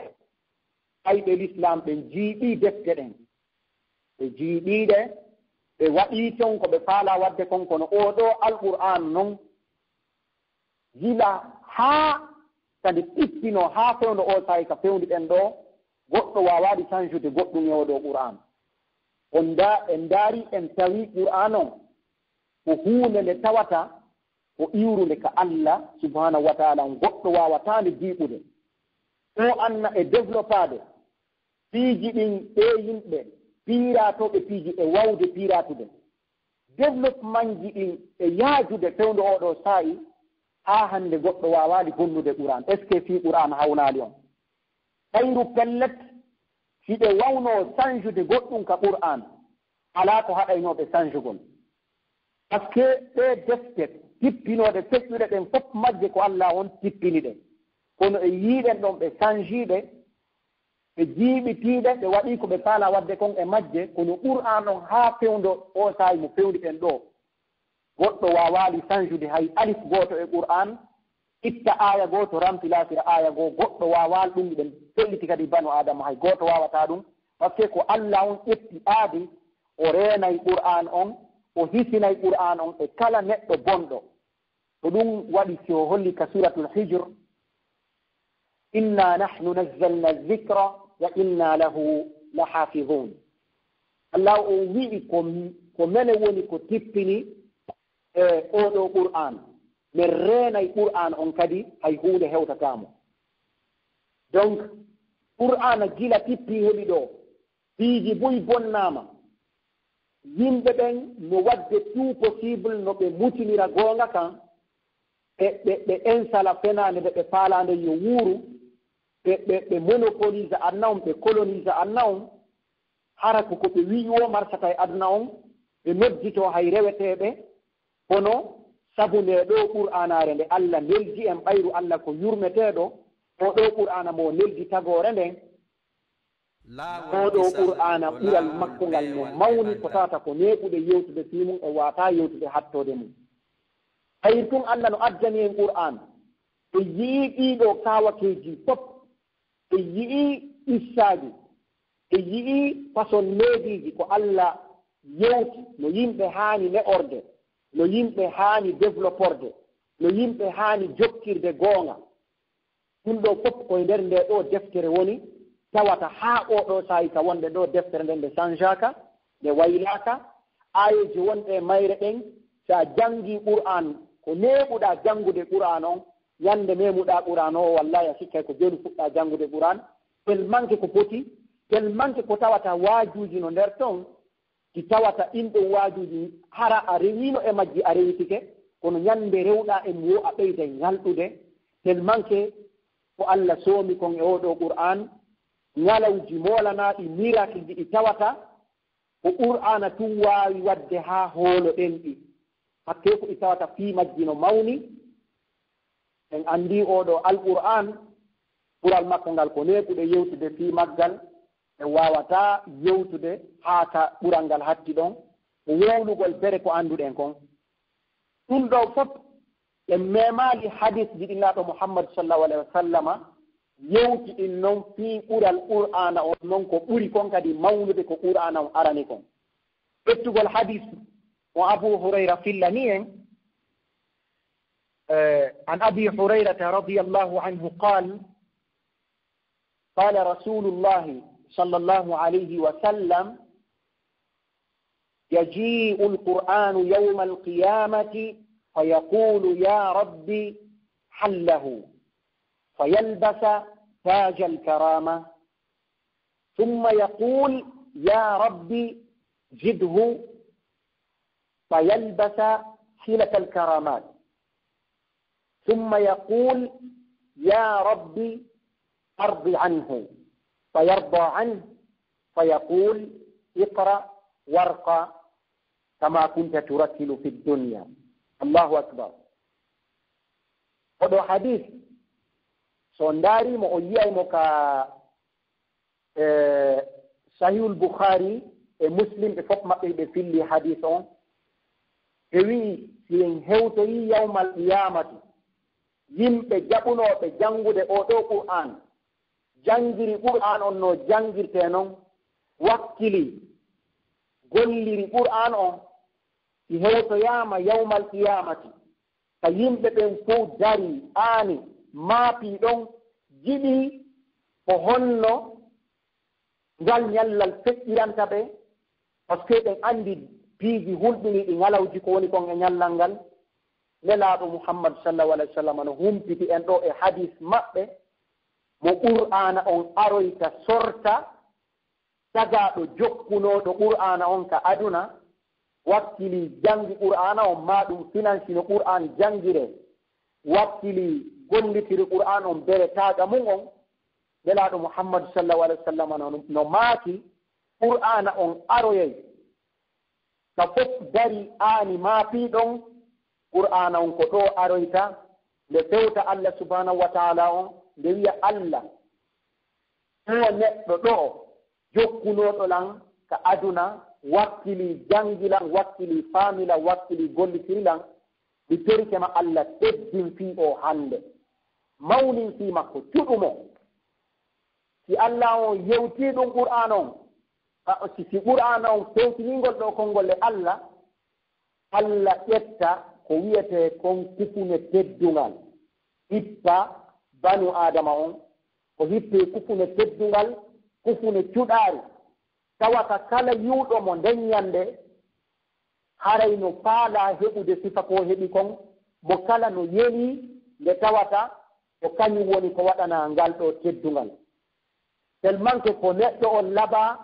ɓayɓe Lislaam ɓen jiiɓii defte ɗen. Ɓe jiiɓii ɗe, ɓe waɗii ton ko ɓe faalaa waɗde kon, kono oo ɗoo Alqur'aan non, gila haa ka nde tippinoo haa fewndo oo saa'i ka fewndi ɗen ɗoo, goɗɗo waawaali sanjude goɗɗum e oo ɗoo Qur'aan. On nda-, en ndaari, en tawi Qur'aan on ko huunde nde tawata ko iwrunde ka Alla subhanahu wa taala, on goɗɗo waawataa nde jiiɓude. Ɗoo anna e développaade piiji ɗin, ɓee yimɓe piiraatooɓe piiji e wawde piiraatude. Développementji ɗin e yaajude fewndo oo ɗoo saa'i, haa hannde goɗɗo waawaali bonnude Qur'aan. Est-ce que fii Qur'aan hawnaali on? Ɓayru pellet, si ɓe wawnoo sanjude goɗɗum ka Qur'aan, alaa ko haɗaynoo ɓe sanjugol. Parce que ɗee defte tippinooɗe feƴƴuɗe ɗen, fof majje ko Alla on tippini ɗe. Kono e yiiɗen ɗon ɓe sanjii ɗe, ɓe jiiɓitii ɗe, ɓe waɗii ko ɓe faalaa waɗde kon e majje, kono Qur'aan on haa fewndo oo saa'i mo fewndi ɗen ɗoo, goɗɗo waawaali sanjude hay alif gooto e Qur'aan, itta aaya gooto, rampilasira aaya goo, goɗɗo waawaali ɗum, miɗen felliti kadi banu Aadama, hay gooto waawataa ɗum, parce que ko Alla on ƴetti aadi, o reenay Qur'aan on, o hisinay Qur'aan on e kala neɗɗo bonɗo. Ko ɗum waɗi si o holli ka Suuratul Hijr, "Inna nahnu nazzalna dhikra wa inna lahu lahafidhun." Alla o wi'i ko, ko mene woni ko tippini e oo ɗoo Qur'aan. Men reenay Qur'aan on kadi hay huunde hewtataa mo. Donc, Qur'aana gila tippii heɓi ɗoo, piiji buy bonnaama. Yimɓe ɓen no waɗde tout possible no ɓe mutinira goonga kan, ɓe, ɓe, ɓe insala fenaande nde ɓe faalaa nden yo wuuru, ɓe, ɓe, ɓe monopolisa aduna on, ɓe kolonisa aduna on. Hara ko ko ɓe wi'i woo marsata e aduna on, ɓe nodditoo hay reweteeɓe, kono sabu nde ɗoo Qur'aanaare nde Alla neldi en, ɓayru Alla ko yurmeteeɗo, Oo ɗoo Qur'aana mo neldi tagoore nden, oo ɗoo Qur'aana ɓural makko ngal no mawni, ko tawata ko neeɓude yewtude fii mum e waawataa yewtude hattoode mum. Hayri tun Alla no addani en Qur'aan, en yi'ii ɗii ɗoo kaawakeeji fof, en yi'ii qissaaji, en yi'ii façon neediiji ko Alla yewti no yimɓe haani ne'orde, no yimɓe haani développorde, no yimɓe haani jokkirde goonga. Ɗum ɗoo fof ko e nder ndee ɗoo deftere woni, tawata haa oo ɗoo saa'i ka wonde ɗoo deftere nden nde sanjaaka, nde waylaaka. Aayeeje wonɗe e mayre ɗen, so a janngii Qur'aan, ko neeɓuɗaa janngude Qur'aan on, ñande meemuɗaa Qur'aan o, wallaahi a sikkay ko jooni fuɗɗaa janngude Qur'aan, tellement que ko foti, tellement que ko tawata waajuuji no nder ton, ɗi tawata ɗin ɗon waajuuji hara a rewiino e majji a rewitike, kono ñande rewɗaa e mum o a ɓeyday ñalɗude, tellement que ko Alla soomi kon e oo ɗoo Qur'aan, ñalawji moolanaaɗi, miracle ji ɗi tawata, ko Qur'aana tun waawi waɗde haa hoolo ɗen ɗi. Hakkee ko ɗi tawata fii majji no mawni. En anndii oo ɗoo Alqur'aan, ɓural makko ngal ko neeɓude yewtude fii maggal, en waawataa yewtude haa ka ɓural ngal hatti ɗon, ko wowlugol bere ko annduɗen kon. Ɗum ɗoo fof, en meemaali hadiisji ɗi Nelaaɗo Muhammad sallallahu alayhi wa sallama yewti ɗin non fii ɓural Qur'aana on non ko ɓuri kon kadi mawnude ko Qur'aana on arani kon. Ƴettugol hadiis mo Abu Hurayra fillani en, eh, عن أبي هريرة رضي الله عنه قال: قال رسول الله صلى الله عليه وسلم: يجيء القرآن يوم القيامة فيقول: يا رب، حله، فيلبس تاج الكرامة، ثم يقول: يا رب، زده، فيلبس حلة الكرامات، ثم يقول: يا رب، أرض عنه، فيرضى عنه، فيقول: اقرأ وارقى كما كنت ترتل في الدنيا. الله أكبر. Oɗo hadis, so ndaari mo, o yi'ay mo ka, e, Sahihul Bukhari e Muslim, ɓe fof maɓɓe ɓe filli hadis on. Ɓe wi'i, si en hewtoyi yawmal qiyamati, yimɓe jaɓunooɓe janngude oo ɗoo Qur'aan, janngiri Qur'aan on no janngirtee non, wakkili, golliri Qur'aan on, si hewtoyaama yawmal qiyamati, ka yimɓe ɓen fow darii, aani, maapii ɗon, jiɗii ko honno ngal ñallal feƴƴiranta ɓe, parce que ɓen anndi piiji hulɓiniiɗi, ñalawji ko woni kon e ñallal ngal. Nelaaɗo Muhammad sallallahu alayhi wa sallam no humpiti en ɗoo e hadis maɓɓe, mo Qur'aana on aroyta sorta, tagaaɗo jokkunooɗo Qur'aana on ka aduna, wakkili janngi Qur'aana on, maa ɗum finansino Qur'aan janngiree, wakkili gollitiri Qur'aan on bere taaga mum on, Nelaaɗo Muhammadu sallallahu alayhi wa sallam no, no maaki, Qur'aana on aroyay, ka fof darii aani maapii ɗon, Qur'aana on ko ɗoo aroyta, nde fewta Allah subhanahu wa ta'ala on, nde wi'a Allah, oo neɗɗo ɗoo, jokkunooɗo lan ka aduna, wakkili janngi lan, wakkili faami lan, wakkili gollitiri lan, mi torike ma Allah, teddin fii oo hannde, mawnin fii makko, cuɗu mo. Si Allah on yewtii ɗum Qur'aana on, a, si, si Qur'aana on fewtinii ngol ɗoo konngol e Allah, Allah ƴetta ko wi'etee kon kufune teddungal, hippa banu Aadama on, o hippee kufune teddungal, kufune cuɗaari, tawata kala yi'uɗo mo nden ñannde, haray no faalaa heɓude sifa ko heɓi kon, mo kala no yelii nde tawata ko kañum woni ko waɗanaa ngal ɗoo teddungal. Tellement que ko neɗɗo on labaa,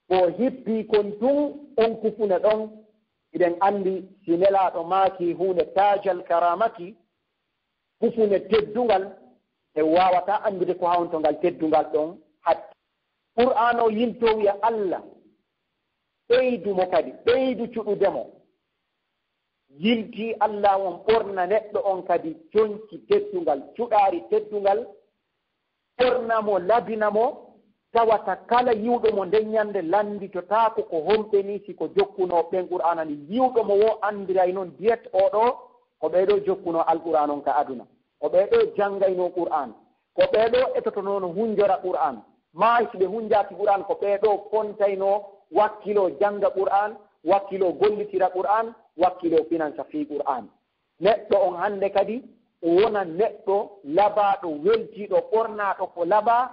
ko hippii kon tun on kufune ɗon, hiɗen anndi si Nelaaɗo maaki huunde taajal karamati, kufune teddungal, en waawataa anndude ko honto ngal teddungal ɗon hatti. Qur'aana o yiltoo wi'a Allah, ɓeydu mo kadi, ɓeydu cuɗude mo. Yiltii Allah on ɓorna neɗɗo on kadi conci teddungal, cuɗaari teddungal, ɓorna mo, labina mo, tawata kala yi'uɗo mo nden ñande lannditotaako ko homɓe nii si ko jokkunoo ɓen Qur'aana nii. Yi'uɗo mo woo anndiray non diyet oo ɗoo ko ɓee ɗoo jokkunoo Alqur'aan on ka aduna. Ko ɓee ɗoo janngaynoo Qur'aan. Ko ɓee ɗoo etotonoo no hunjora Qur'aan. Maa si ɓe hunjaaki Qur'aan, ko ɓee ɗoo kontaynoo wakkiloo jannga Qur'aan, wakkiloo gollitira Qur'aan, wakkiloo finansa fii Qur'aan. Neɗɗo on hannde kadi o wona neɗɗo labaaɗo, weltiiɗo, ɓornaaɗo ko labaa.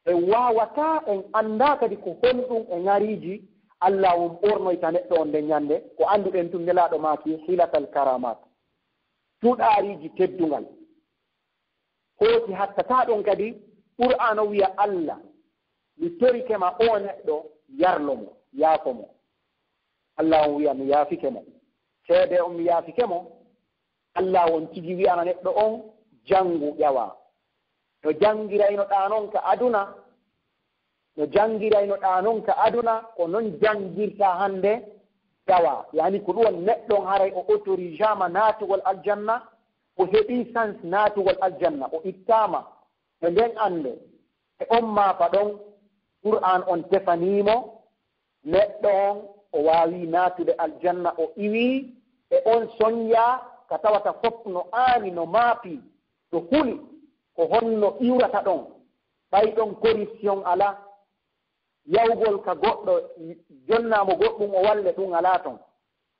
En waawataa, en anndaa kadi ko honɗum e ŋariiji Alla on ɓornoyta neɗɗo on nden ñande. Ko annduɗen tun, Nelaaɗo maaki hilatal karamaat, tuɗaariiji teddungal. Hooti hattataa ɗon kadi, Qur'aana wi'a Alla, mi torike ma oo neɗɗo, yarlo mo, yaafo mo. Alla on wi'a mi yaafike mo. Seede on mi yaafike mo, Alla on tigi wi'ana neɗɗo on, janngu ƴawa. No janngiraynoɗaa non ka aduna, no janngiraynoɗaa non ka aduna, ko non janngirtaa hannde ƴawa. Yaani ko ɗum on neɗɗo on haray o autorisaama naatugol aljanna, o heɓii sans naatugol aljanna, o ittaama e nden annde. E on maafa ɗon, Qur'aan on tefanii mo, neɗɗo on o waawii naatude aljanna, o iwii e on sonjaa ka tawata fof no aani, no maapii, no huli, ko honno iwrata ɗon, ɓay ɗon corruption alaa, yawgol ka goɗɗo, jonnaa mo goɗɗum o walle, ɗum alaa ton.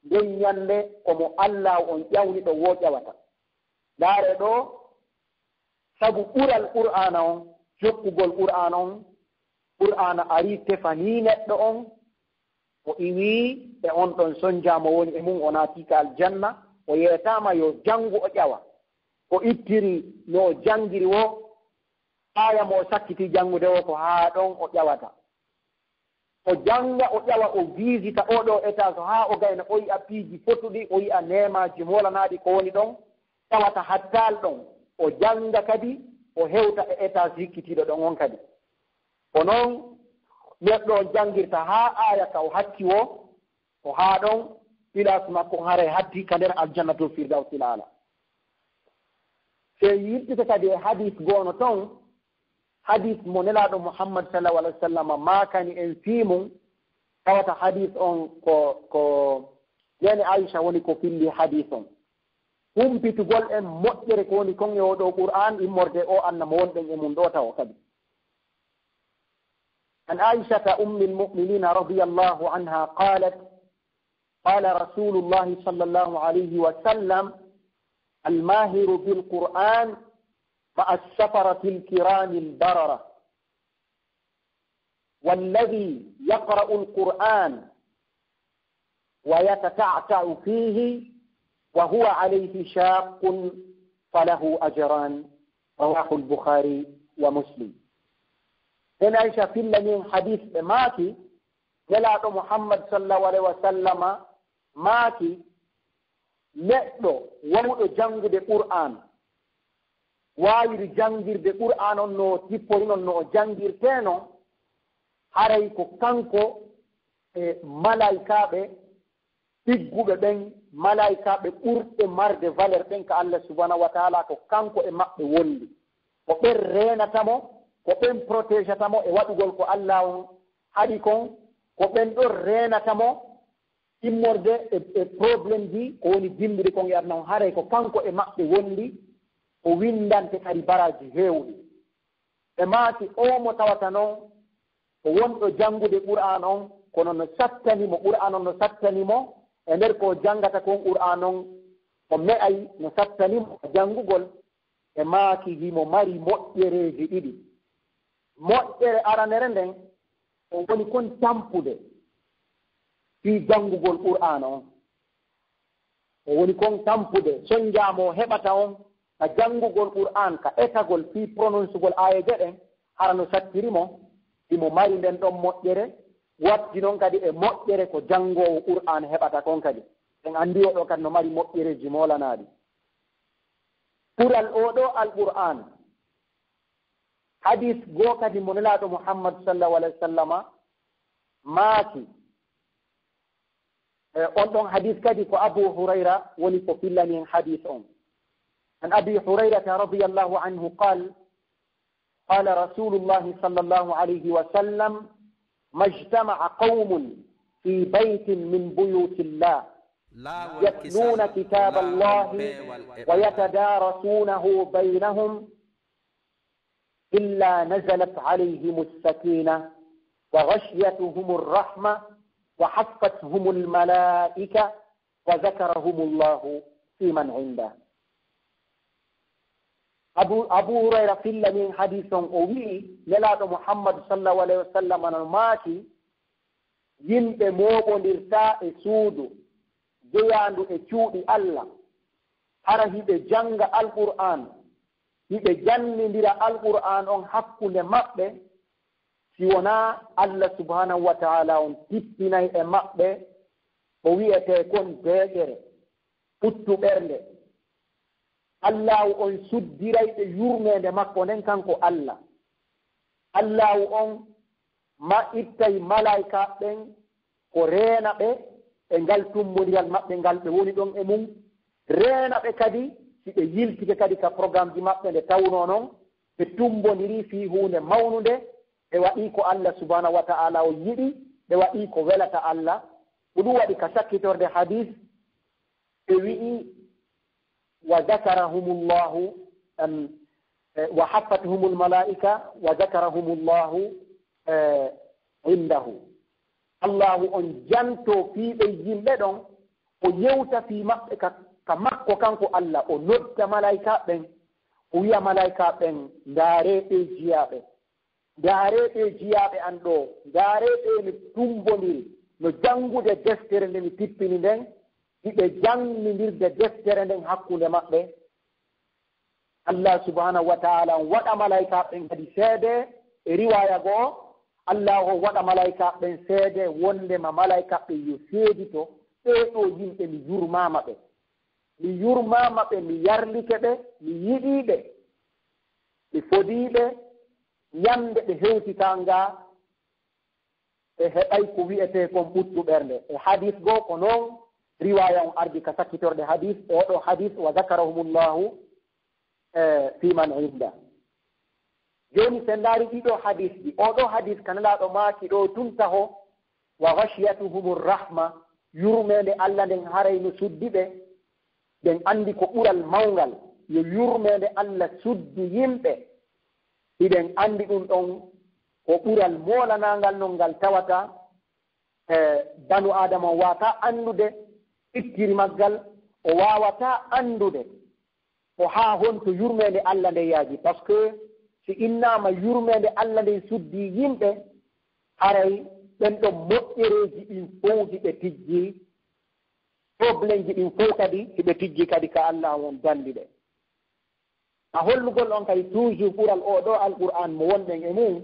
Nden ñande ko mo Allaahu on ƴawniɗo woo ƴawata. Ndaaree ɗoo, sabu ɓural Qur'aana on, jokkugol Qur'aana on, Qur'aana arii tefanii neɗɗo on, o iwii e on ɗon sonjaa mo woni e mum, o naatii ka aljanna, o yeetaama yo janngu o ƴawa. O ittiri no o janngiri woo, aaya mo o sakkitii janngude woo ko haa ɗon o ƴawata. O jannga, o ƴawa, o visita oo ɗoo étage, haa o gayna, o yi'a piiji fotuɗi, o yi'a neemaaji moolanaaɗi ko woni ɗon, tawata hattaali ɗon. O jannga kadi, o hewta e étage hikkitiiɗo ɗon on kadi. Ko non neɗɗo on janngirta haa aaya ka o hatti woo, o haa ɗon, place makko on haray hatti ka nder Aljannatul Firdawsil Aala. Sey yiltete kadi e hadiis goono ton, hadiis mo Nelaaɗo Muhammad sallallahu alaihi wasallam maakani en fii mum, tawata hadiis on ko, ko neene Aisha woni ko fillii hadiis on. Humpitugol en moƴƴere ko woni kon e oo ɗoo Qur'aan, immorde oo annamo wonɗen e mum ɗoo tawo kadi. عن عائشة أم المؤمنين رضي الله عنها قالت: قال رسول الله صلى الله عليه وسلم: الماهر بالقرآن مع السفرة الكرام البررة، والذي يقرأ القرآن ويتتعتع فيه وهو عليه شاق فله أجران. رواه البخاري ومسلم. Neene Aisha fillani en hadiis, ɓe maaki, Nelaaɗo Muhammad sallallahu alaihi wa sallama maaki, neɗɗo waawuɗo janngude Qur'aan, waawiri janngirde Qur'aan on no tippori non, no o janngirtee non, haray ko kanko e malaa'ikaaɓe tigguɓe ɓen, malaa'ikaaɓe ɓurɓe marde valeur ɓen ka Allah subhanahu wa ta'ala, ko kanko e maɓɓe wondi. Ko ɓen reenata mo, ko ɓen protégata mo e waɗugol ko Allah on haɗi kon, ko ɓen ɗon reenata mo immorde e, e problème ji ko woni dimbude kon e aduna on. Haray ko kanko e maɓɓe wondi, o windante kadi baraaji heewɗi. Ɓe maaki, oo mo tawata non ko wonɗo janngude Qur'aan on, kono no sattani mo, Qur'aan on no sattani mo, e nder ko o janngata kon Qur'aan on, o me'ay no sattani mo janngugol, ɓe maaki himo mari moƴƴereeji ɗiɗi. Moƴƴere aranere nden, o woni kon tampude fii janngugol Qur'aan on. O woni kon tampude, sonjaa mo o heɓata on ka janngugol Qur'aan, ka etagol fii prononcugol aayeeje ɗen, hara no sattiri mo, himo mari nden ɗon moƴƴere, watti non kadi e moƴƴere ko janngoowo Qur'aan heɓata kon kadi. En anndi oo ɗoo kadi no mari moƴƴereeji moolanaaɗi. Ɓural oo ɗoo Alqur'aan, hadiis goo kadi mo Nelaaɗo Muhammad sallallahu alaihi wasallama maaki, e, on ɗon hadiis kadi ko Abu Hurayra woni ko fillani en hadiis on. عن أبي هريرة رضي الله عنه قال: قال رسول الله صلى الله عليه وسلم: ما اجتمع قوم في بيت من بيوت الله يتلون كتاب الله ويتدارسونه بينهم إلا نزلت عليهم السكينة وغشيتهم الرحمة وحفتهم الملائكة وذكرهم الله فيمن عنده. Abu, Abu Hurayra fillani en hadiis on, o wi'i, Nelaaɗo Muhammadu sallallahu alayhi wa sallam no maaki, yimɓe mooɓondirtaa e suudu jeyaandu e cuuɗi Alla, hara hiɓe jannga Alqur'aan, hiɓe janngindira Alqur'aan on hakkunde maɓɓe, si wonaa Alla subhaanahu wa ta'aala on tippinay e maɓɓe ko wi'etee kon deeƴere, ɓuttu ɓernde. Allaahu on suddiray ɓe yurmeende makko nden, kanko Alla. Allaahu on ma ittay malaa'ika ɓen ko reena ɓe e ngal tummbondiral maɓɓe ngal ɓe woni ɗon e mum, reena ɓe kadi si ɓe yiltike kadi ka programmeji maɓɓe nde tawnoo non ɓe tummbondirii fii huunde mawnunde, ɓe waɗii ko Alla subhaanahu wa ta'aala on yiɗi, ɓe waɗii ko welata Alla. Ko ɗum waɗi ka sakkitorde hadiis, ɓe wi'i, "Wa zakarahumullahu, em, eh, wa haffathumul malaa'ika, wa zakarahumullahu, eh, indahu." Allaahu on jantoo fii ɓen yimɓe ɗon, o yewta fii maɓɓe ka, ka makko kanko Alla, o nodda malaa'ika ɓen, o wi'a malaa'ika ɓen, "Ndaaree ɓee jiyaaɓe." Ndaaree ɓee jiyaaɓe an ɗoo, ndaaree ɓee no tummbondiri, no janngude deftere nde mi tippini nden, hiɓe janngindirde deftere nden hakkunde maɓɓe. Allah subhanahu wa ta'ala on waɗa malaa'ikaaɓe ɓen kadi seede, e riwaaya goo, Allah on waɗa malaa'ikaaɓe ɓen seede wonndema malaa'ikaaɓe ɓen yo seedito, ɓee ɗoo yimɓe mi yurmaama ɓe. Mi yurmaama ɓe, mi yarlike ɓe, mi yiɗii ɓe, mi fodii ɓe, ñannde ɓe hewtitaa ngaa, ɓe heɓay ko wi'etee kon ɓuttu ɓernde. E hadiis goo ko non riwaaya on ardi ka sakkitorɗe hadiis, e oo ɗoo hadiis, wa zakarahumullahu, e, fi man inda. Jooni, si en ndaari ɗii ɗoo hadiisji, oo ɗoo hadiis ka Nelaaɗo maaki ɗoo tun taho, wa ghashiyatuhumur rahma, yurmeende Allah nden haray no suddi ɓe, ɗen anndi ko ɓural mawngal, yo yurmeende Allah suddu yimɓe. Hiɗen anndi ɗun ɗon ko ɓural moolanaangal non ngal tawata, e, banu Aadama on waawataa anndude ittiri maggal, o waawataa anndude ko haa honto yurmeende Allah nden yaaji. Parce que si innaama yurmeende Allah nden suddii yimɓe, haray ɗen ɗon moƴƴereeji ɗin fow hiɓe tijji, problemji ɗin fow kadi hiɓe tijji kadi ka Allah on danndi ɗe. A hollugol on kadi toujours ɓural oo ɗoo Alqur'aan mo wonɗen e mum,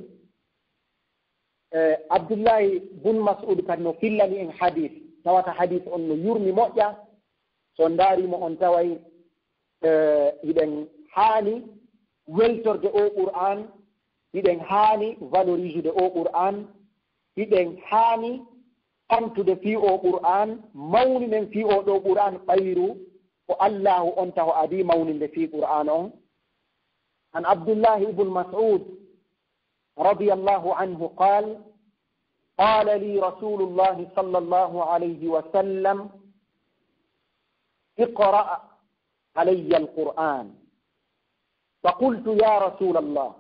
e, Abdullahi bun Mas'ud kadi no fillani en hadiis, tawata hadiis on no yurmi moƴƴa, so on ndaari mo on taway, e, hiɗen haani weltorde oo Qur'aan, hiɗen haani valoriser de oo Qur'aan, hiɗen haani ɓamtude fii oo Qur'aan, mawninen fii oo ɗoo Qur'aan ɓayru ko Allaahu on taho adii mawninde fii Qur'aan on. An Abdullahi ibn Mas'ud radiyallahu anhu qaal, qaala li Rasuulullahi sallallahu alayhi wa sallam, iqra' alayya al-Qur'aan. فقلت: يا رسول الله،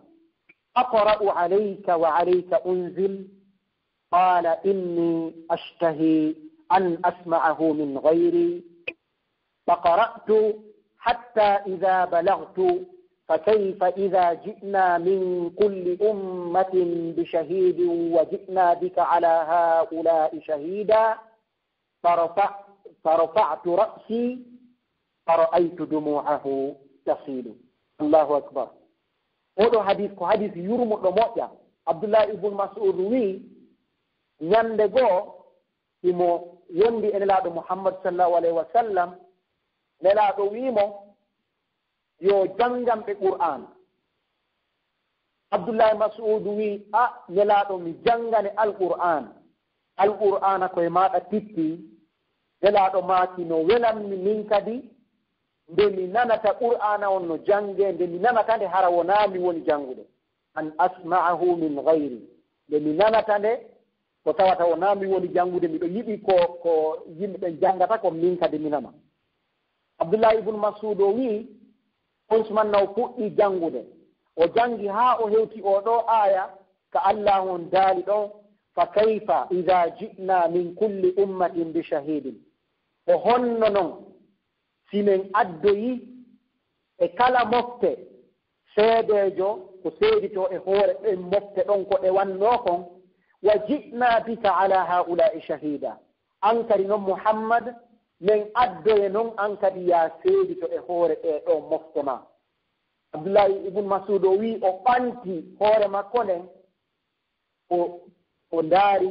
أقرأ عليك وعليك أنزل؟ قال: إني أشتهي أن أسمعه من غيري. فقرأت حتى إذا بلغت: فكيف إذا جئنا من كل أمة بشهيد وجئنا بك على هؤلاء شهيدا. فرفع-، فرفعت رأسي فرأيت دموعه تسيل. Allahu akbar. Oo ɗoo hadiis ko hadiis yurmuɗo moƴƴa. Abdullahi ibn Mas'ud wi'i, ñannde goo, himo wondi e Nelaaɗo Muhammad sallallahu alayhi wa sallam, Nelaaɗo wi'i mo, yo janngan ɓe Qur'aan. Abdullahi Mas'ud wi'i, a Nelaaɗo, mi janngane Alqur'aan. Alqur'aana ko e maaɗa tippii. Nelaaɗo maaki, no welammi min kadi, nde mi nanata Qur'aana on no janngee, nde mi nanata nde hara wonaa mi woni janngude. an asma'ahu min ghayri. Nde mi nanata nde, ko tawata wonaa mi woni janngude, miɗo yiɗi ko, ko yimɓe ɓen janngata ko min kadi mi nana. Abdullahi ibn Mas'ud o wi'i, Usman no fuɗɗi janngude. O janngi haa o hewti oo ɗoo aaya ka Allaahu on daali ɗon, "Fa kayfa idha ji'na min kulli ummatin bi shahidin?" Ko honno non si men addoyi e kala mofte seedeejo, ko seeditoo e hoore ɗen mofte ɗon ko ɗe wannoo kon, "wa ji'na bika ala haula'i shahida." An kadi non Muhammad, men addoye non an kadi yaa seedito e hoore ɗee ɗoo mofte ma. Abdullahi ibn Mas'ud o wi'i o ɓanti hoore makko nden, o, o ndaari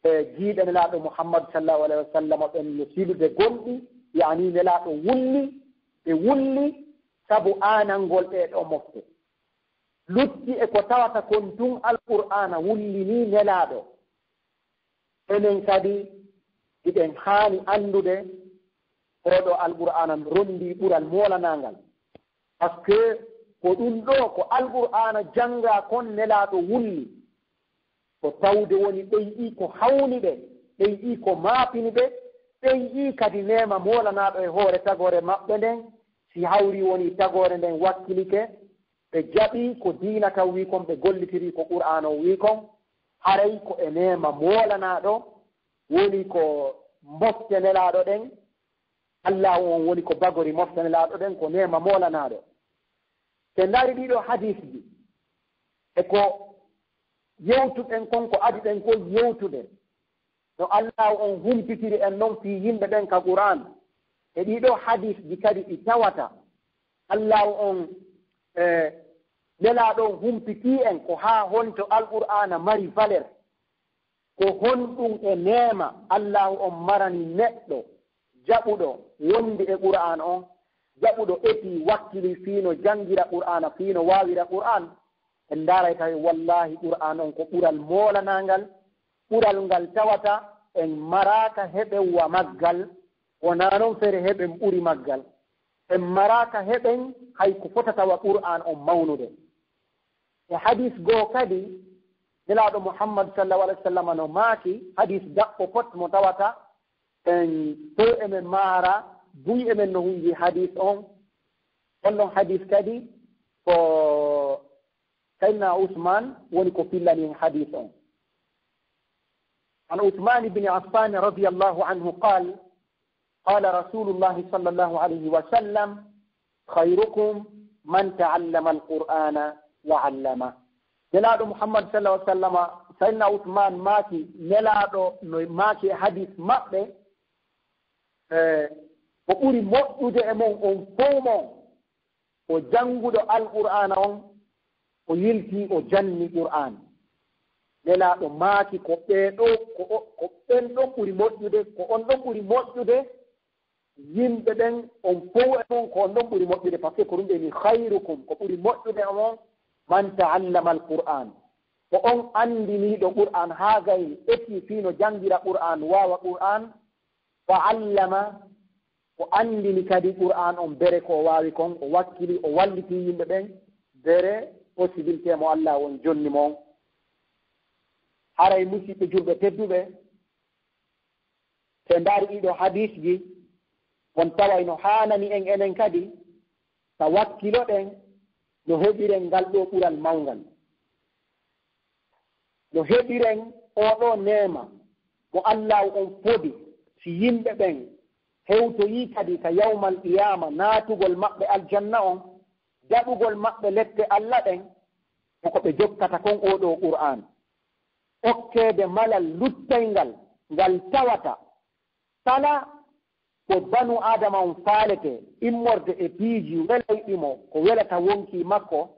e jiiɗe Nelaaɗo Muhammad sallallahu alaihi wasallam ɓen no silude gonɗi, yaani Nelaaɗo wulli, ɓe wulli sabu aanangol ɗee ɗoo mofte. Lutti e ko tawata kon tun Alqur'aana wullinii Nelaaɗo. Enen kadi hiɗen haani anndude oo ɗoo Alqur'aana no ronndii ɓural moolanaangal. Parce que ko ɗun ɗoo, ko Alqur'aana janngaa kon Nelaaɗo wulli, ko tawde woni ɓeyɗi ko hawni ɓe, ɓeyɗi ko maapini ɓe, ɓeyɗi kadi neema moolanaaɗo e hoore tagoore maɓɓe nden, si hawri woni tagoore nden wakkilike, ɓe jaɓi ko diina kan wii kon, ɓe gollitiri ko Qur'aana on wii kon, haray ko e neema moolanaaɗo woni ko mofte Nelaaɗo ɗen, Allaahu on woni ko bagori mofte Nelaaɗo ɗen, ko neema moolanaaɗo. Te ndaari ɗii ɗoo hadiisji, e ko yewtuɗen kon, ko adi ɗen kon yewtude, no Allaahu on humpitiri en non fii yimɓe ɓen ka Qur'aan. E ɗii ɗoo hadiisji kadi ɗi tawata Allaahu on, e, Nelaaɗo on humpitii en ko haa honto Alqur'aana mari valeur. Ko honɗun e neema Allaahu on marani neɗɗo jaɓuɗo wonde e Qur'aan on, jaɓuɗo etii wakkili fii no janngira Qur'aana, fii no waawira Qur'aan? En ndaaray tawi wallaahi Qur'aan on ko ɓural moolanaangal, ɓural ngal tawata en maraaka heɓen wa maggal, wonaa non feere heɓen ɓuri maggal. En maraaka heɓen hay ko fotata wa Qur'aan on mawnude. E hadiis goo kadi, Nelaaɗo Muhammad sallallahu alaihi wasallam no maaki, hadiis daɓɓo pot mo tawata en to emen maara, buy emen no hunji hadiis on. On ɗon hadiis kadi ko Sayyidina Usman woni ko fillani en hadiis on. An Usman ibn Affan radiyallahu anhu qal, qala Rasulullahi sallallahu alayhi wa sallam, "Khayrukum man ta'allama al-Qur'ana wa 'allama." Nelaaɗo Muhammad sallallahu alayhi wa sallama, Sayyidina Usman maaki, Nelaaɗo no maaki e hadiis maɓɓe, eh, ko ɓuri moƴƴude e mon on fow mon, ko jannguɗo Alqur'aana on, o yiltii, o janni Qur'aan. Nelaaɗo maaki, ko ɓee ɗoo, ko o, ko ɓen ɗon ɓuri moƴƴude, ko on ɗon ɓuri moƴƴude, yimɓe ɓen on fow e mon, ko on ɗon ɓuri moƴƴude, parce que ko ɗum ɓe ni, "Khayrukum", ko ɓuri moƴƴude e mon, "man ta'allama al-Qur'aan", ko on anndiniiɗo Qur'aan, haa gayni etii fii no janngira Qur'aan, waawa Qur'aan, "wa 'allama", o anndini kadi Qur'aan on bere ko o waawi kon, o wakkili, o wallitii yimɓe ɓen bere possibilité mo Allah on jonni mo on. Haray musiɓɓe julɓe tedduɓe, si en ndaari ɗiɗo hadiisji, on taway no haanani en enen kadi, ka wakkiloɗen no heɓiren ngal ɗoo ɓural mawngal. No heɓiren oo ɗoo neema mo Allaahu on fodi, si yimɓe ɓen hewtoyii kadi ka yawmal qiyaama, naatugol maɓɓe aljanna on, daɗugol maɓɓe lette Alla ɗen, ko ko ɓe jokkata kon oo ɗoo Qur'aan. Okkeede malal luttayngal, ngal tawata kala ko banu Aadama on faalete, immorde e piiji welayɗi mo, ko welata wonkii makko,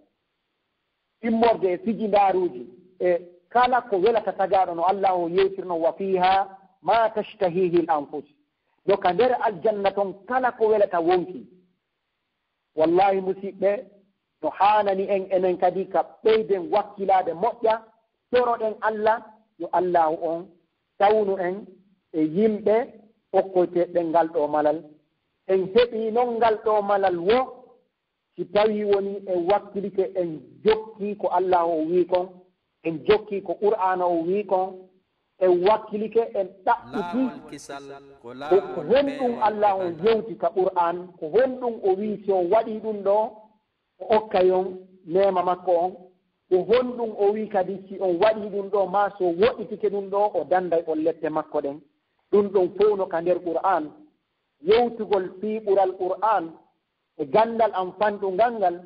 immorde e fijindaaruuji, e kala ko welata tagaaɗo, no Allaahu yewtirno, "Wa fiihaa maa tashtahiihil anfus." No ka nder aljanna ton kala ko welata wonkii. Wallaahi, musiɓɓe, no haanani en enen kadi ka ɓeyden wakkilaade moƴƴa, toroɗen Alla, yo Allaahu on tawnu en e yimɓe okkoyteeɓe ngal ɗoo malal. En heɓii non ngal ɗoo malal wo, Si tawii wonii en wakkilike, en jokkii ko Allaahu o wi'i kon, en jokkii ko Qur'aana o wi'i kon, en wakkilike, en ɗaɓɓitii ko, ko honɗum Allaahu o yewti ka Qur'aan, ko honɗum o wi'i si on waɗii ɗum ɗoo, o okkay on neema makko on, ko honɗum o wi'i kadi si on waɗii ɗum ɗoo, maa si o woɗɗitike ɗum ɗoo, o dannday on lette makko ɗen. Ɗum ɗon fow no ka nder Qur'aan. Yewtugol fii ɓural Qur'aan e ganndal am fanɗungal ngal,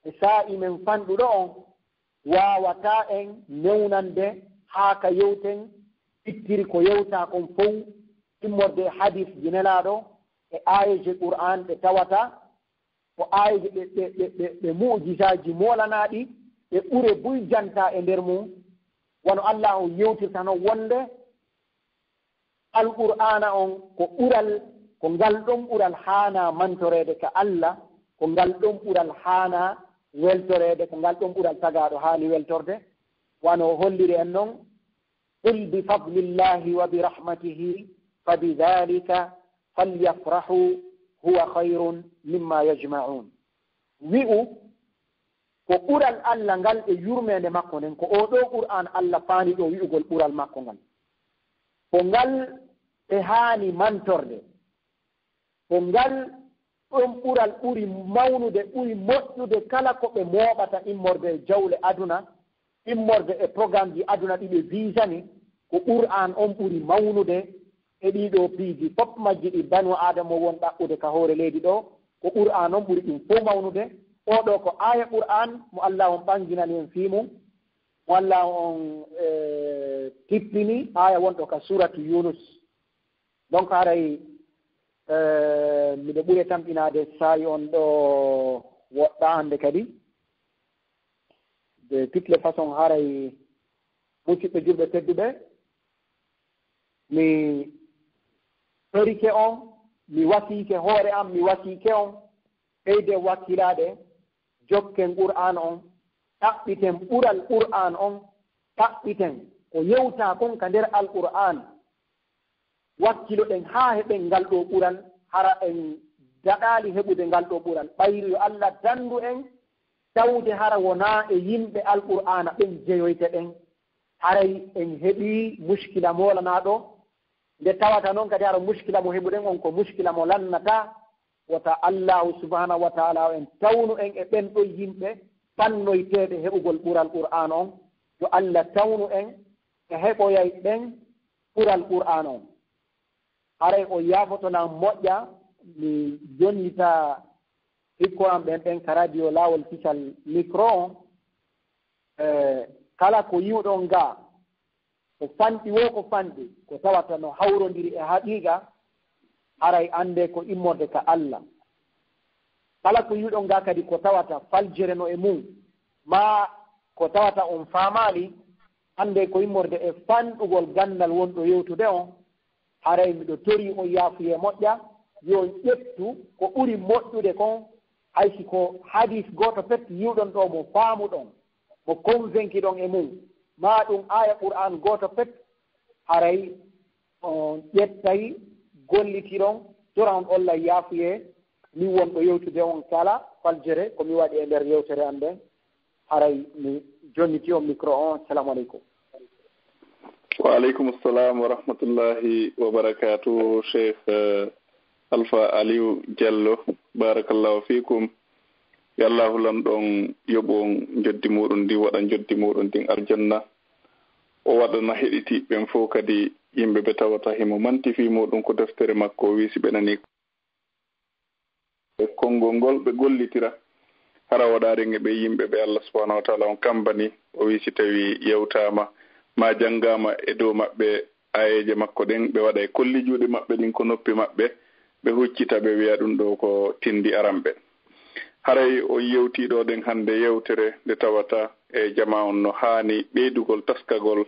e saa'i men fanɗuɗo on, waawataa en newnande haa ka yewten ittiri ko yewtaa kon fow, immorde e hadiisji Nelaaɗo e aayeeje Qur'aan ɗe tawata ko aayeeje ɗe, ɗe, ɗe, ɗe, ɗe mu'jizaaji moolanaaɗi, ɗe ɓure buy jantaa e nder mum. Wano Allaahu yewtirta non wonde Alqur'aana on ko ɓural, ko ngal ɗon ɓural haanaa mantoreede ka Alla, ko ngal ɗon ɓural haanaa weltoreede, ko ngal ɗon ɓural tagaaɗo haani weltorde. Wano o holliri en non, "Qul bi fadlillahi wa bi rahmatihi fa bi dhalika falyafrahu huwa khayrun mimma yajma'un." Wi'u, ko ɓural Alla ngal e yurmeende makko nden, ko oo ɗoo Qur'aan Alla faani ɗoo wi'ugol ɓural makko ngal. Ko ngal ɓe haani mantorde. Ko ngal ɗon ɓural ɓuri mawnude, ɓuri moƴƴude kala ko ɓe mooɓata immorde e jawle aduna, immorde e programmeji aduna ɗi ɓe viisani, ko Qur'aan on ɓuri mawnude e ɗii ɗoo piiji fof majji ɗi banu Aadama won ɗaɓɓude ka hoore leydi ɗoo, ko Qur'aan on ɓuri ɗum fof mawnude. Oo ɗoo ko aaya Qur'aan mo Allaahu on ɓanginani en fii mum, mo Allaahu on, eh, tippini, aaya wonɗo ka suuratu Yuunus. Donc, haray, eh, miɗo ɓuri tamƴinaade saa'i on ɗo woɗɗaa hannde kadi. De toutes les façons, haray, musidɓe julɓe tedduɓe, mi torike on, mi wasiike hoore am, mi wasiike on, ɓeyden wakkilaade, jokken Qur'aan on, ɗaɓɓiten ɓural Qur'aan on, ɗaɓɓiten ko yewtaa kon ka nder Alqur'aan. Wakkiloɗen haa heɓen ngal ɗoo ɓural, hara en daɗaali heɓude ngal ɗoo ɓural. Ɓayru yo Alla danndu en tawde hara wonaa e yimɓe Alqur'aana ɓen jeyoyte ɗen. Haray en heɓii muskila moolanaaɗo, nde tawata non kadi hara muskila mo heɓuɗen on ko muskila mo lannataa. Wota Allaahu subhaanahu wa ta'aalaa o en tawnu en e ɓen ɗon yimɓe fannoyteeɓe heɓugol ɓural Qur'aan on. Yo Alla tawnu en e heɓoyay ɓen ɓural Qur'aan on. Haray o yaafoto lan moƴƴa, mi jonnita hikko am ɓen, ɓen ka radio Laawol Kisal micro on. Eh, kala ko yi'uɗon ga, ko fanɗi woo ko fanɗi, ko tawata no hawrondiri e haqiiqa, haray anndee ko immorde ka Alla. Kala ko yi'uɗon ga kadi ko tawata faljere no e mum, maa ko tawata on faamaali, anndee ko immorde e fanɗugol ganndal wonɗo yewtude on, haray miɗo torii on yaafuyee moƴƴa, yo on ƴettu ko ɓuri moƴƴude kon, hay si ko hadiis gooto pet yi'uɗon ɗoo mo faamuɗon, mo convaincuɗon e mum, maa ɗum aaya Qur'aan gooto pet, haray on ƴettay, gollitiron, toron Allah yaafuyee, min wonɗo yewtude on kala faljere ko mi waɗi e nder yewtere am nden. Haray mi jonniti on micro on. Assalamu aleykum. Wa aleykum assalam wa rahmatullahi wa barakatuh, Cheikh, eh, Alpha Aliou Diallo. Barakallahu fikum. Yo Allahu lanɗo on yoɓu on njoddi muɗum ndin, waɗa njoddi muɗum ndin aljanna. O waɗana heɗitiiɓe ɓen fof kadi yimɓe ɓe tawata himo manti fii muɗum ko deftere makko o wi'i si ɓe nanii e konngol ngol ɓe gollitira. Hara waɗaade e ɓe yimɓe ɓe Allah subhanahu wa ta'ala on kambani, o wi'i si tawii yewtaama maa janngaama e dow maɓɓe aayeeje makko ɗen, ɓe waɗa e kolli juuɗe maɓɓe ɗin ko noppi maɓɓe, ɓe huccita ɓe wi'a ɗum ɗoo ko tinndi aranɓe. Haray on yewtii ɗoo ɗen hannde yewtere nde tawata e jamaa on no haani ɓeydugol taskagol,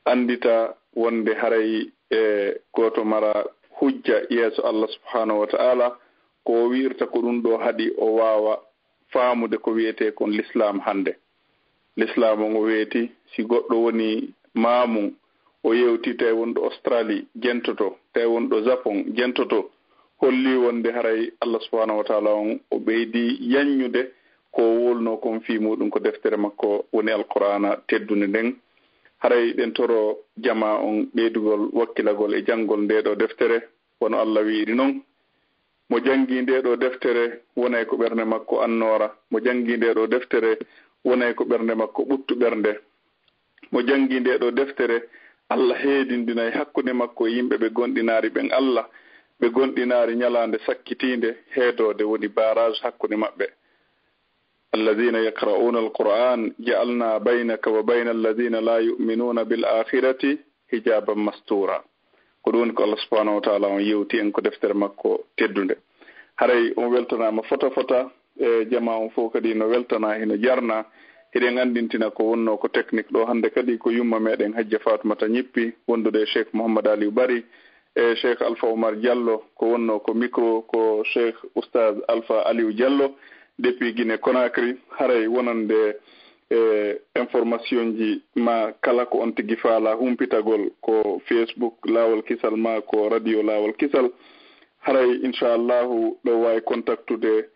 anndita wonde haray e gooto mara hujja yeeso Allah subhanahu wa ta'ala, ko o wi'irta ko ɗum ɗoo haɗi o waawa faamude ko wi'etee kon lislaam hannde. Lislaam on o weeti, si goɗɗo woni maamu, o yewti tawi wonɗo Australie jentoto, tawi wonɗo Japon jentoto, holli wonde haray Allah subhanahu wa taala on o ɓeydi yanñude ko o wowlunoo kon fii muuɗum ko deftere makko woni Alqur'aana teddunde nden. Haray ɗen toro jamaa on ɓeydugol wakkilagol e janngol ndee ɗoo deftere, wano Allah wi'iri non. Mo janngii ndee ɗoo deftere, wonay ko ɓernde makko annoora. Mo janngii ndee ɗoo deftere, wonay ko ɓernde makko ɓuttu ɓernde. Mo janngii ndee ɗoo deftere, Allah heedindinay hakkunde makko e yimɓe ɓe gomɗinaari ɓen Allah, ɓe gomɗinaari ñalaande sakkitiinde, heedoode woni barrage hakkunde maɓɓe. الذين يقرؤون القرآن جعلنا بينك وبين الذين لا يؤمنون بالآخرة حجابا مستورا. Ko ɗum woni ko Allah subhanahu wa taala on yewti en ko deftere makko teddunde. Haray on weltanaama fota fota, e jamaa on fof kadi no weltanaa, hino jarnaa. Hiɗen anndintina ko wonnoo ko technique ɗoo hannde kadi ko yumma meɗen Hajja Faatumata Ñippi, wondude e Cheikh Mouhammad Aliou Bari, e Cheikh Alpha Oumar Diallo, ko wonnoo ko micro ko Cheikh Oustaz Alpha Aliou Diallo, depuis Guinée Conakry. Haray wonande e information ji ma kala ko on tigi faalaa humpitagol ko Facebook Laawol Kisal ma ko Radio Laawol Kisal. Haray, inchallahu, ɗo waawi contactude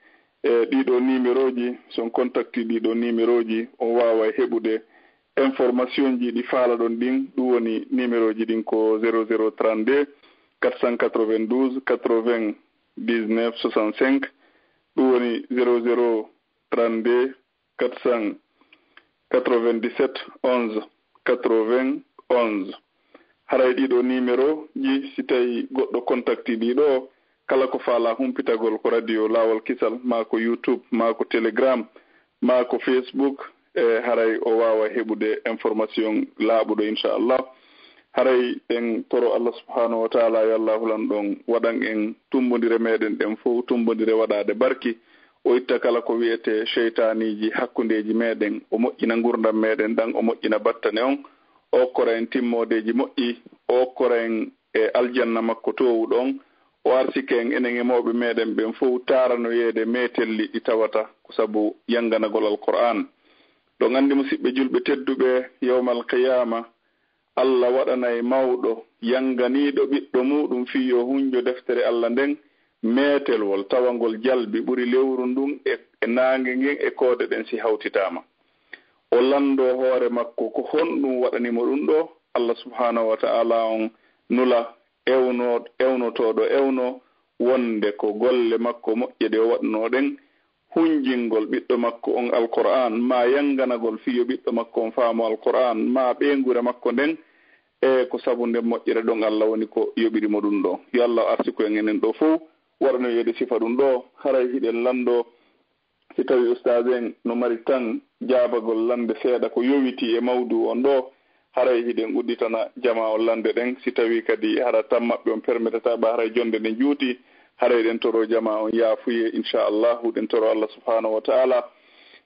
e ɗiɗo numéro ji. So on contacti ɗiɗo numéro ji, on waaway heɓude information ji ɗi faalaɗon ɗin. Ɗum woni numéro ji ɗin ko zéro zéro trente-deux quatre cent quatre-vingt-douze quatre-vingt-dix-neuf soixante-cinq. Ɗum woni zéro zéro trente-deux quatre cent quatre-vingt-dix-sept onze quatre-vingt-onze. Haray ɗiɗo numéro ji, si tawi goɗɗo contacti ɗiɗo, kala ko faalaa humpitagol ko Radio Laawol Kisal, maa ko YouTube, maa ko Telegram, maa ko Facebook, e haray o waawa heɓude information laaɓuɗo, inchallah. Haray en toro Allah subhanahu wa taala, yo Allah hulan ɗon, waɗan en tumbondire meɗen ɗen fof, tumbondire waɗaade barki. O itta kala ko wi'etee seytaaniiji hakkundeeji meɗen, o moƴƴina ngurdam meɗen ɗan, o moƴƴina battane on, o okkora en timmoodeeji moƴƴi, o okkora en e aljanna makko toowuɗo on, o arsika en enen e mawɓe meɗen ɓen fof taaranoyeede meetelli ɗi tawata ko sabu yannganagol Alqur'aan. Ɗon anndi, musiɓɓe julɓe tedduɓe, yawmal qiyaama, Allah waɗanay mawɗo yanganiiɗo ɓiɗɗo muuɗum fii yo hunjo deftere Allah nden meetelwol, tawa ngol jalbi ɓuri lewru ndun e, e naange ngen e koode ɗen si hawtitaama. O lanndoo hoore makko ko honɗum waɗani mo ɗum ɗoo. Allah subhanahu wa ta'ala on nula ewno-, ewnotooɗo ewno wonde ko golle makko moƴƴe ɗe o waɗunoo ɗen, hunjingol ɓiɗɗo makko on Alqur'aan, maa yanganagol fii yo ɓiɗɗo makko on faamu Alqur'aan, maa ɓeynguure makko nden, e ko sabu nden moƴƴere ɗon Allah woni ko yoɓiri mo ɗum ɗoo. Yo Allah arsiku en enen ɗoo fow waɗanoyeede sifa ɗum ɗoo. Haray hiɗen lanndoo, si tawii ustaas en no mari tan jaabagol lannde seeɗa ko yowitii e mawduu on ɗoo, haray hiɗen udditana jamaa on lannde ɗen. Si tawii kadi hara tan maɓɓe on permetataa ɓa, haray jonnde nde juuti, haray ɗen toroo jamaa on yaafuyee, inchallahu, ɗen toroo Allah subhanahu wa ta'ala.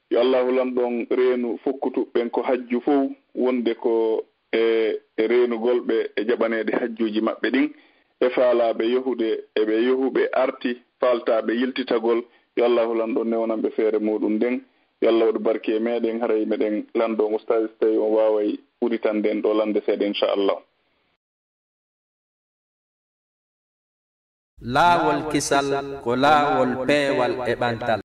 Yo Allahu lanɗo on reenu fokkutuɓe ɓen ko hajju fow, wonde ko e, e reenugol ɓe e jaɓaneede hajjuuji maɓɓe ɗin, e faalaaɓe yahude, e ɓe yahuɓe arti, faaltaaɓe yiltitagol. Yo Allahu lanɗo on newanan ɓe feere muuɗum nden. Yo Allah waɗu barki e meɗen, haray meɗen lanndoo ustaas, si tawii on waaway uditande en ɗoo lannde seeɗa, inchallah. Laawol kisal ko laawol peewal e ɓantal.